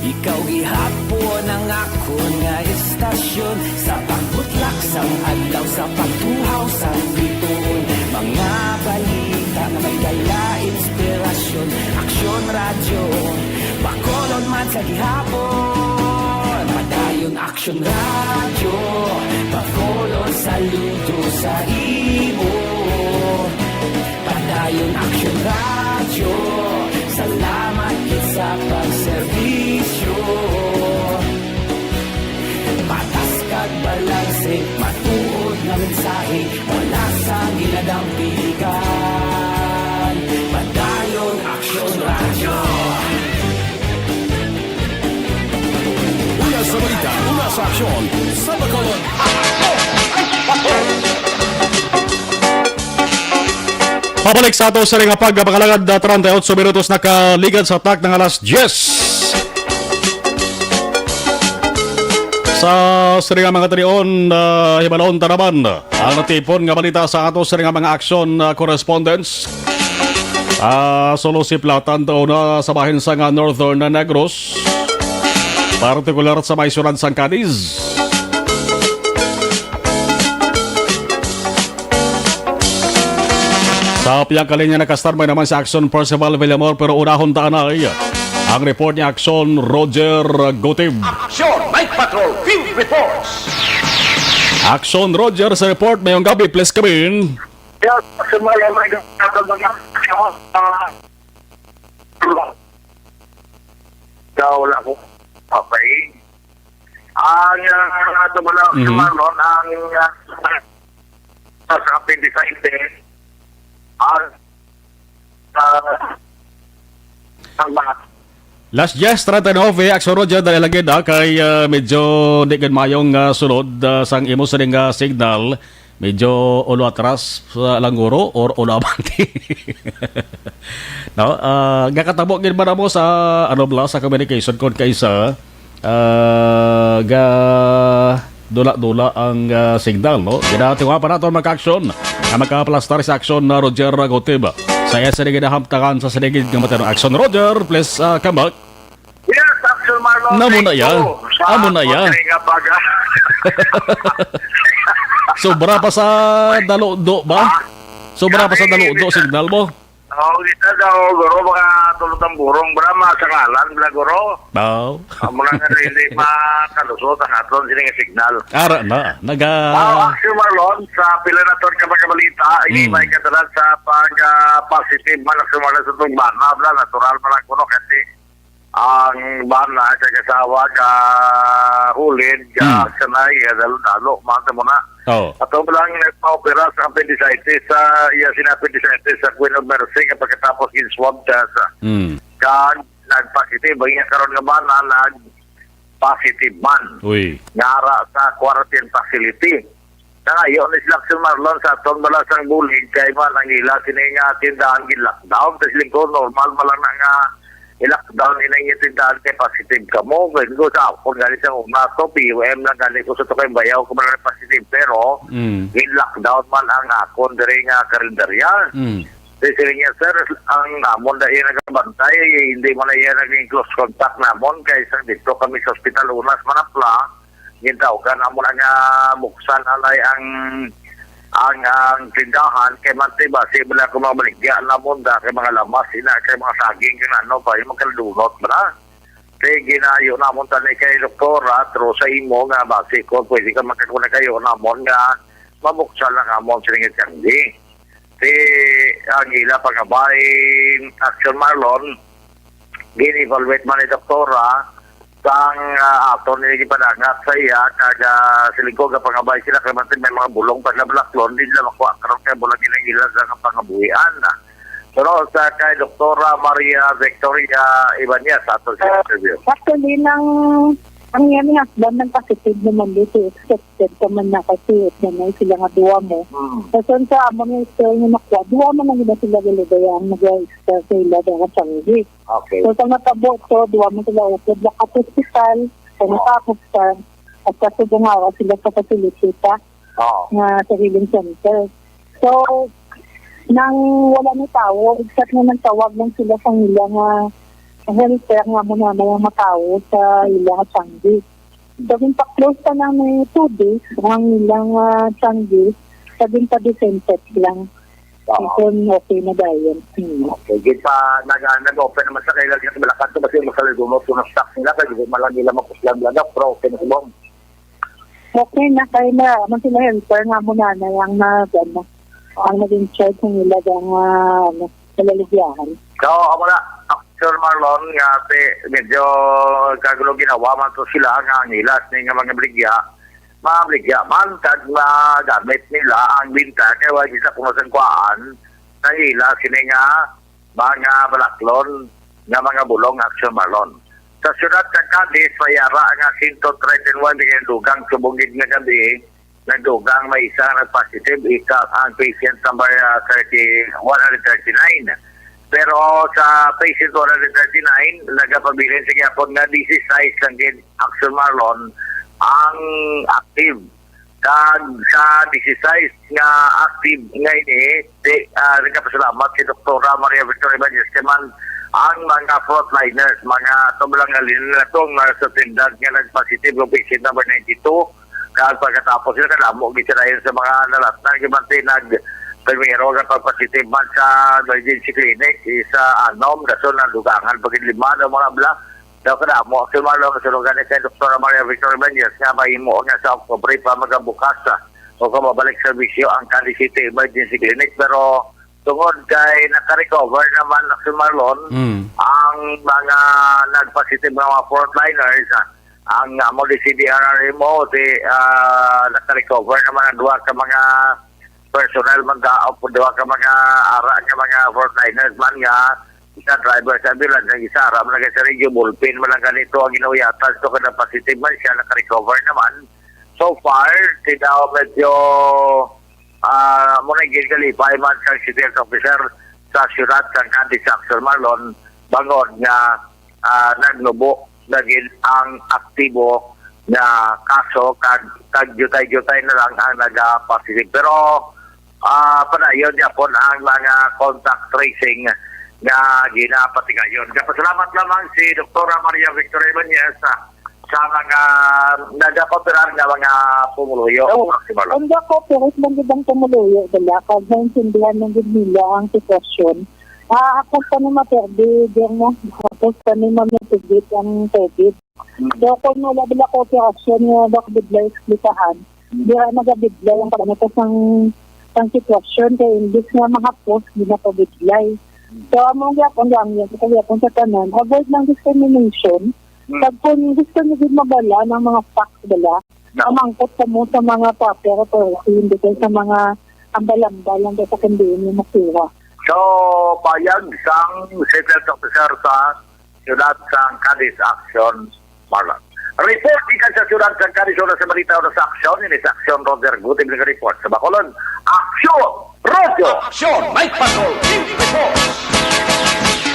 ikaw gihapon ang akon nga istasyon. Sa pagbutlak sang adlaw, sa pagtuhaw sang bituon, mga balita nga may dala inspirasyon. Aksyon Radyo, Bacolod man sa gihapon. Padayon Aksyon Radyo, Bacolod saludo sa imo. Padayon Aksyon Radyo, salamat gid sa pagserbisyo. Patas kag balanse, matuod nga mensahe, wala sang ginadampigan. Padayon Aksyon Radyo. Una sa balita, una sa aksyon, sa Bacolod. Pabalik sa ato sa ring apag, mga kalangad, na treinta y ocho minutos nakaligad sa tak ng alas diyes. Sa siring nga mga tinion, ah, hibalon ta naman ang natipon nga balita sa ato siring nga mga aksyon, ah, correspondents. Ah, Solo Siplatan, daw na sa bahin sa nga Northern Negros, partikular sa may syudad sang Cadiz. Sa pihak kalinya, naka-standby naman si Action Percival Villamor, pero unahon ta anay ang report ni Action Roger Gutib. Action Night Patrol Field Reports. Action Roger sa report. Mayong gabi, please come in. Yes, sa mga, mga, mga, mga, ah, daw wala ko. Okay. Ang, ah, ato mo lang, Mhm. Marlon, ang, ah, sa appendicitis, ang, ah, ang mga Last yes, treinta y nueve, Action Roger, dali lang gid, ah, kay, ah, medyo di gid mayong, ah, sulod, ah, sang imo sining, ah, signal. Medyo ulo atras, ah, lang guro or ulo abante. No? Ah, gakatabo gid ba na mo sa, ano bala, sa communication kon kaisa, ah, ga dula-dula ang, ah, signal, no? Ginatiwa pa naton, mga aksyon, ang magkaplastar sa aksyon na Roger Gutib. Sa iya sini ginahamtangan sa sinigid nga matero. Action Roger, please, ah, come back. Yes, Action Marlon. Namo na ya. Thank you sa Amo na ya. Pagringa baga. Sobra pa sa daludo ba? Ah, sobra pa sa daludo signal mo? Oh, kita daw, guro, mga tulog ng burong, bra, mga sangalan, bla, guro. Wow. Amo na nga, hindi makalusot ang aton, sini nga signal. Ara na, naga- Ah, Action Marlon, sa pila na ton ka mga balita, hindi Hmm. may kadalag sa pag, ah, positive man, Action Marlon, sa itong bana, bla, natural man lang, guro, kasi ang bana, sa kasawa, ka hulid, ka Hmm. sanay, ka dalo-dalo, man, sa muna. Oh. Ato lang nagpa-opera sa appendicitis, sa iya sina appendicitis sa Queen of Mercy, nga pagkatapos gin-swab test, Hmm. kag nag-positive. Ang iya karon nga bana, nag-positive man. Uy. Ngara sa quarantine facility. Nangayo ni sila, Action Marlon, sa aton bala sang bulig, kay man ang ila sini nga tindahan gin-lockdown. Tas lingkod, normal man lang na nga i-lockdown ina inyo tindahan kay positive kamo. Kay ko sa akon gani sa una to, P U M lang gani ko sa Tukay Bayaw ko man ang positive, pero Mm. in-lockdown man ang akon diri nga karinderya. Mm. Di sila niya, "Sir, ang amon na iya nagabantay, hindi man na iya naging close contact namon kay sa dito kami sa ospital unas manapla, gintawgan namon nga buksan anay ang ang ang tindahan kay manti ba si bala ko mga baligya namon da kay mga lamas ina kay mga saging kay ano pa yung magkaldunot ba na." Kay ginayo namon tani kay doktora, through sa imo nga basi ko pwede ka magkakuna kayo namon nga mabuksan lang amon sa lingit kanggi. Ti ang ila pagabay, Action Marlon, gin-evaluate man ni doktora sang, ah, aton ni gipadangat sa iya kag, ah, siling ko gapangabay sila kay man may mga bulong pa na balaklon, di nila makuha karon kay bulag ginang ila sa pangabuhian. Pero sa kay Doktora Maria Victoria Ibanez sa aton sa interview. Actually, nang ang iyang husband nang positive naman dito, expected ka man na kasi naman sila nga duwa mo. Hmm. Kasi sa amon nga istorya nga nakuha, duwa man lang gina sila galugaya ang nag-extra sa ila nga sanggi. Okay. So, sa natabo to, duwa man sila upod na ka hospital, sa Oh. natapos ka, at sa subong araw sila sa facility pa Oo. nga sa healing center. So, nang wala ni tawo, except nga nagtawag lang sila sa ila nga helper nga mo na may matawo sa ila nga sanggi. So, ginpa-close pa lang ni two days ang ilang, ah, sanggi, sa ginpa-disinfect lang. Oo. Kung okay na dayon. Hmm. Okay, gid pa, nag-, nag-open naman sa kailan yung malakas ko kasi makalagumot kung ang stock nila, kaya di man lang nila mapuslan lang, pero okay na si Bong. Okay na, kay na, man sila helper nga mo na na yung nag, ano, ang nag-in-charge ng nila ang, ah, ano, nalaligyahan. So, amo na, Sir Marlon, nga te, medyo kagulo ginawa man to sila nga ang ilas ni nga mga baligya. Mga baligya man, kag magamit nila ang binta kay wala kita kuno sang kuhaan sa ila sini nga mga balaklon nga mga bulong, Action Marlon. Sa siyudad sa Cadiz, may ara nga sento treinta y nuebe nga dugang subong gid nga gabi, nagdugang may isa nga nag-positive, isa ang patient number, ah, thirty, one hundred thirty-nine. Pero sa patient one hundred thirty-nine, nagapabilin sa gyapon nga disisais lang gid, Action Marlon, ang active. Kag sa disisais nga active nga ini, di, ah, nagapasalamat si Doktora Maria Victoria Ibanez kay man ang mga frontliners, mga tumbalang alin na itong nasa tindag nga nagpositive og patient number ninety-two. Kag pagkatapos sila, kadamo gid sila yun sa mga nalatnan, gimanti nag primero nga pagpositive man sa emergency clinic, isa anom, dason nadugangan pa gid lima daw mga bla. Daw kadamo, si Marlon, kasulungan ni kay Doktora Maria Victoria Ibanez nga mahimo nga sa October pa magabukas, ah, o kung mabalik sa bisyo ang Cadiz City Emergency Clinic, pero tungod kay naka-recover naman na si Marlon, Mm. ang mga nagpositive nga mga frontliners, ah, ang amo di si D R R M O, di, ah, naka-recover naman ang duha ka mga personnel man daw, duha ka mga ara nga mga frontliners man nga isa driver sa ambulance, ang isa ara man lagi sa radio, ballpen man lang ganito ang ginuyatan. So, kada positive man siya, naka-recover naman. So far, si daw medyo, ah, mo na gid kalipay man kang city health officer sa siyudad sang Cadiz, Action Marlon, bangod nga, ah, nagnubo na gid ang aktibo nga kaso, kag, kag jutay-jutay na lang ang naga-positive. Pero, ah, padayon gyapon ang mga contact tracing nga ginapatigayon. Kapasalamat lamang si Doktora Maria Victoria Ibanez sa, sa mga nagakooperar nga mga pumuluyo. Oo. Maximal. Ang nagakooperar man gid ang pumuluyo, dala, kag naintindihan man gid nila ang sitwasyon. Ah, ako pa ni maperde, di mo, ako pa ni mamitigit ang COVID. So, kung wala bala ko operasyon nga nakabudlay sa plitahan, di ra nagabudlay ang pagkanatas ng, ng sitwasyon, kay imbis nga mahapos, di na pabudlay. So, among gyapon lang yan, sa gyapon sa tanan, avoid ng discrimination. Hmm. Pag kung gusto niyo din mabala ng mga facts bala, No. Amangkot kamo sa mga proper person, di kayo sa mga ambal-ambal lang sa kandiin yung makuha. So, payag sang City Health Officer sa siyudad sang Cadiz, Action Marlon. Report gikan sa siyudad sang Cadiz, una sa balita, una sa aksyon, ini sa Action Roger Gutim nag-report sa Bacolod. Action! Roger! Action! Night Patrol! News Report!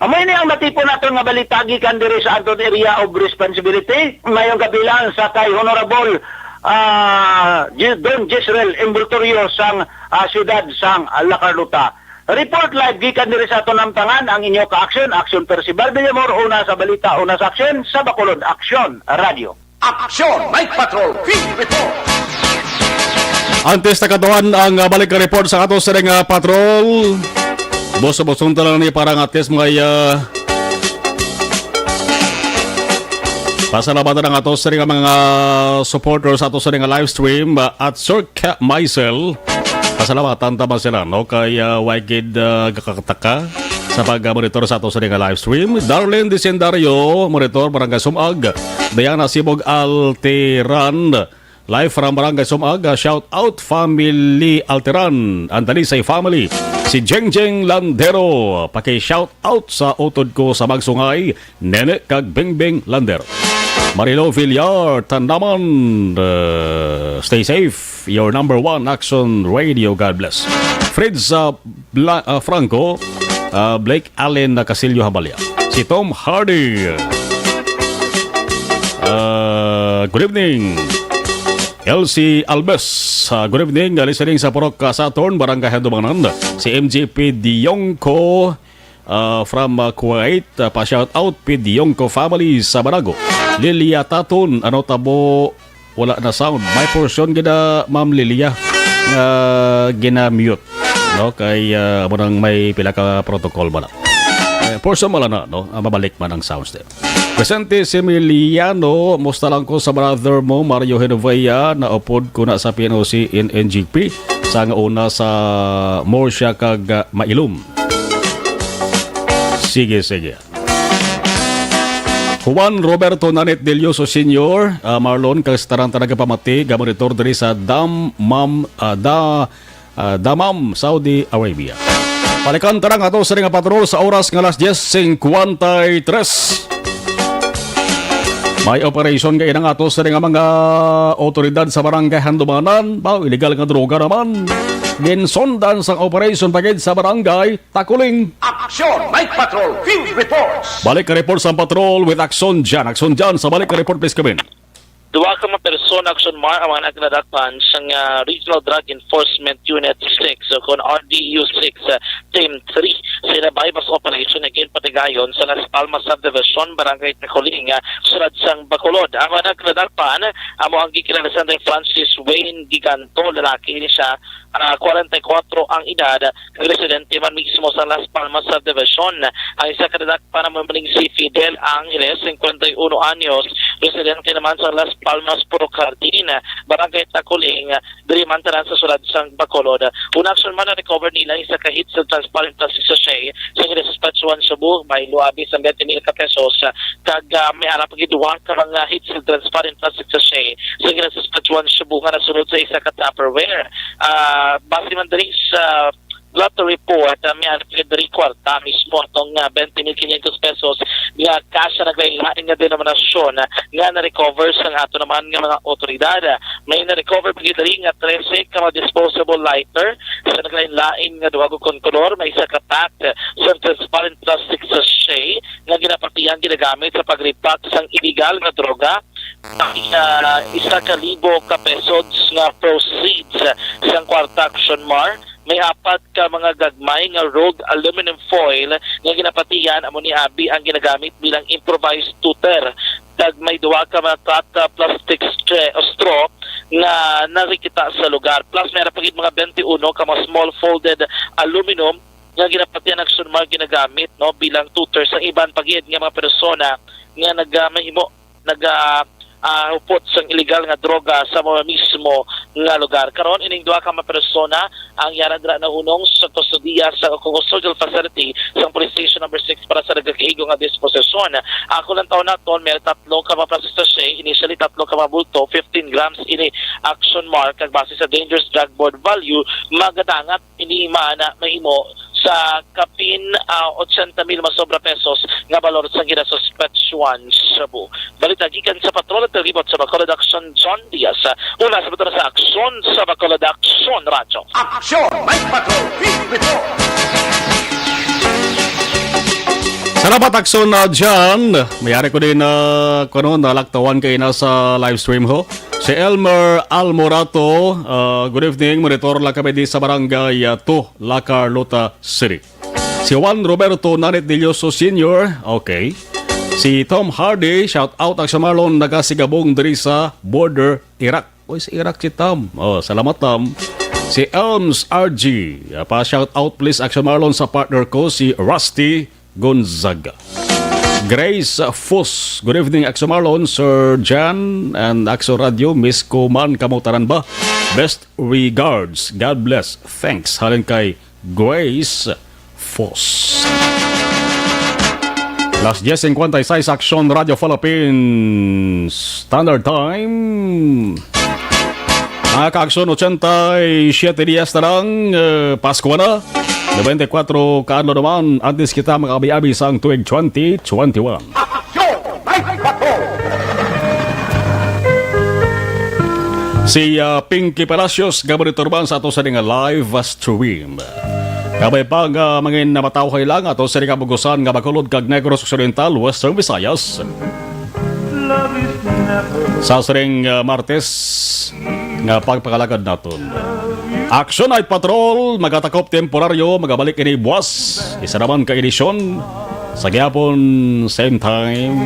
Amo ini ang natipon naton nga balita gikan diri sa aton area of responsibility. Mayong kabilang sa kay Honorable, ah, Gi-, Don Jezreel Envoltorio sang, ah, siyudad sang La Carlota. Report live gikan diri sa aton namtangan ang inyo ka-aksyon, Aksyon Percival Villamor, una sa balita, una sa aksyon, sa Bacolod Aksyon Radio. Aksyon Night Patrol Field Report. Antes ta katuan ang, ah, balik nga report sa ato sining, ah, patrol, buso-buson ta lang ni para nga at least mga, ah, pasalamatan ang ato sining mga supporters sa ato sining live stream, ah, at Sir Ka-, Maisel. Pasalamatan ta man sila, no? Kay, ah, way gid, ah, kakataka sa pag-monitor sa ato sining live stream. Darlene Disendario, monitor, Barangay Sumag. Diana Sibog Altiran, live from Barangay Sumag. Ah, shout out family Altiran, Andalisay family. Si Jengjeng Landero, paki-shout out sa utod ko sa Magsungay, Nene kag Bingbing Lander. Marilo Villar, Tanaman, uh, stay safe. Your number one Action Radio, God bless. Fritz, uh, Bla-, uh, Franco, uh, Blake Allen na Casillo Habalia. Si Tom Hardy. Uh, good evening. Elsie Alves, uh, good evening. Uh, listening sa Purok, uh, Saturn, Barangay Handumanan. Si M G P Diongco, uh, from, uh, Kuwait, uh, pa-shout out, P Diongco family sa Banago. Lilia Taton, ano tabo, wala na sound. May portion gid na, Ma'am Lilia, nga gina-mute, no? Kay, uh, amo nang may pila ka protocol man na. Eh, portion man lang na, no? Ah, mabalik man ang sounds there. Vicente Similiano, musta lang ko sa brother mo, Mario Genovea, naupod ko na sa P N O C in N G P, sa nga una sa Murcia kag, ah, Mailum. Sige, sige. Juan Roberto Nanit Delioso Senior, ah, Marlon, kag sa tanan-tanan nga pamati, gamonitor diri sa Dam, Mam, ah, Da, ah, Damam, Saudi Arabia. Balikan ta na nga ato sini nga patrol sa oras nga alas diyes singkwenta y tres. May operation nga inang ato sini nga mga otoridad sa barangay Handumanan. Ba, illegal nga droga naman. Ginsundan sang operation pa gid sa barangay Takuling. Action Night Patrol Field Reports. Balik ka report sa patrol with Action Jan. Action Jan, sa balik ka report, please come in. Duha ka mga persona, Action Mar, ang mga nagladakpan sang, ah, Regional Drug Enforcement Unit six, o kon R D U six, ah, Team three, sa Inabay Bus Operation nga ginpatigayon sa Las Palmas Subdivision, Barangay Tacoling, ah, Siyudad sang Bacolod. Ang mga nagladakpan amo ang gikilala sa Francis Wayne Giganto, lalaki ni siya, ah, kwarenta y kuwatro ang edad, kag residente man mismo sa Las Palmas Subdivision. Ang isa ka nadakpan naman maning si Fidel Angeles, singkwenta y uno anyos, residente naman sa Las Palmas Purok Jardin, Barangay Tacoling, diri man tanan sa siyudad sang Bacolod. Una, Action Mar, na-recover nila isa ka heat-sealed transparent plastic sachet sa ginasuspetsuhan shabu, may luabi sa twenty mil ka pesos, kag, ah, may ara pa gid duha ka mga heat-sealed transparent plastic sachet sa ginasuspetsuhan shabu nga nasunod sa isa ka Tupperware. Ah, base man diri sa blotter report, ah, may ara pa gid diri kwarta mismo, atong, ah, twenty mil quinientos pesos nga cash sa naglain-lain nga denominasyon, ah, nga na-recover sang ato naman nga mga otoridad. May na-recover pa gid diri nga trese ka mga disposable lighter sa naglain-lain nga duwag kon kolor, may isa ka pack sa transparent plastic sachet nga ginapatihan ginagamit sa pag-repack sang illegal nga droga. Ang, ah, isa ka libo ka pesos nga proceeds sang kwarta, Action Mar, may apat ka mga gagmay nga rolled aluminum foil nga ginapatihan, amo ni abi ang ginagamit bilang improvised tutor. Kag may duha ka mga cut, ah, plastic stre-, straw nga nakikita sa lugar. Plus, may ara pa gid mga twenty-uno ka mga small folded aluminum nga ginapatihan, Action Mar, ginagamit, no, bilang tutor sa iban pa gid nga mga persona nga naga-, mahimo, naga-, ah, hupot sang illegal nga droga sa mga mismo nga lugar. Karon, ining duha ka mga persona ang yara dira nahunong sa kustodiya sa custodial facility sang Police Station Number Six para sa nagakaigo nga disposisyon. Ako lang taon naton, may tatlo ka mga plastic sachet, initially tatlo ka mga bulto, fifteen grams ini, Action Mar, kag base sa Dangerous Drug Board value, magadangat ini man mahimo sa kapin, ah, ochenta mil masobra pesos nga balor sang ginasuspetsuhan shabu. Balita gikan sa patrol at libot sa Bacolod Action, John Diaz. Una sa Bacolod sa Aksyon sa Bacolod Action Radyo. Action Night Patrol Field Report. Salamat, Akson, na John. Mayari ko din na, kuno, nalaktawan kay na sa live stream ho. Si Elmer Almorato, ah, good evening. Monitor lang kami di sa barangay, ah, two, La Carlota City. Si Juan Roberto Nanit Dilloso Senior, okay. Si Tom Hardy, shout out, Akson Marlon, nagasigabong diri sa border Iraq. Oy, si Iraq si Tom. Oh, salamat, Tom. Si Elms R G, ah, pa shout out please, Akson Marlon, sa partner ko, si Rusty Gonzaga. Grace Fus, good evening, Akson Marlon, Sir Jan, and Akson Radio. Miss ko man kamo tanan ba? Best regards. God bless. Thanks. Halin kay Grace Fus. Las diez cincuenta y seis, Akson Radio Philippines Standard Time. Mga ka-Akson, ochenta y siete dias na lang, eh, Pasko na. Noventa y cuatro ka adlaw naman, antes kita makaabi-abi sang tuig twenty twenty-one. Si, ah, Pinky Palacios, nga monitor man sa ato sa nga live stream. Kabay pa nga mangin na matawhay lang ato sa nga bugusan nga Bacolod kag Negros Occidental, Western Visayas. Sa siring, ah, Martes nga pagpangalagad naton. Action Night Patrol, magatakop temporaryo, magabalik ini buwas. Isa naman ka edisyon sa gihapon, same time,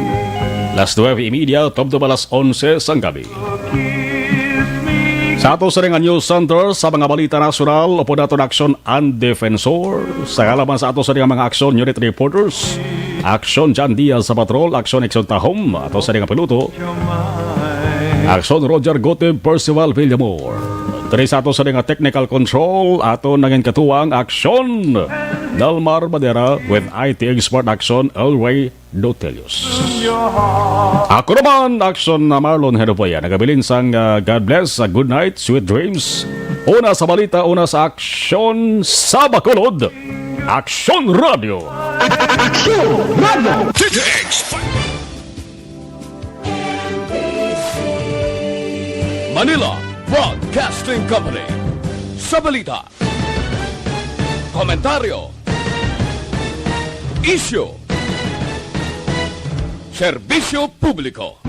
las nuebe y media, tubtob alas onse sang gabi. Sa ato sa nga news center, sa mga balita nasyonal, upod naton Aksyon ang Defensor. Sa kaalaman sa ato sa nga mga Aksyon Unit Reporters, Aksyon John Diaz sa Patrol, Aksyon Exxon Tahom, ato sa nga piloto, Aksyon Roger Gutib, Percival Villamor. Diri sa ato sa nga technical control, ato nangin katuwang Aksyon Dalmar Madera with I T expert Aksyon Elway Dotelius. Ako naman, Aksyon na Marlon Hedopoya, nagabilin sang, ah, God bless, ah, good night, sweet dreams. Una sa balita, una sa Aksyon sa Bacolod, Aksyon Radio. Aksyon Radio. Manila Broadcasting Company. Sa balita, komentaryo, isyu, serbisyo publiko.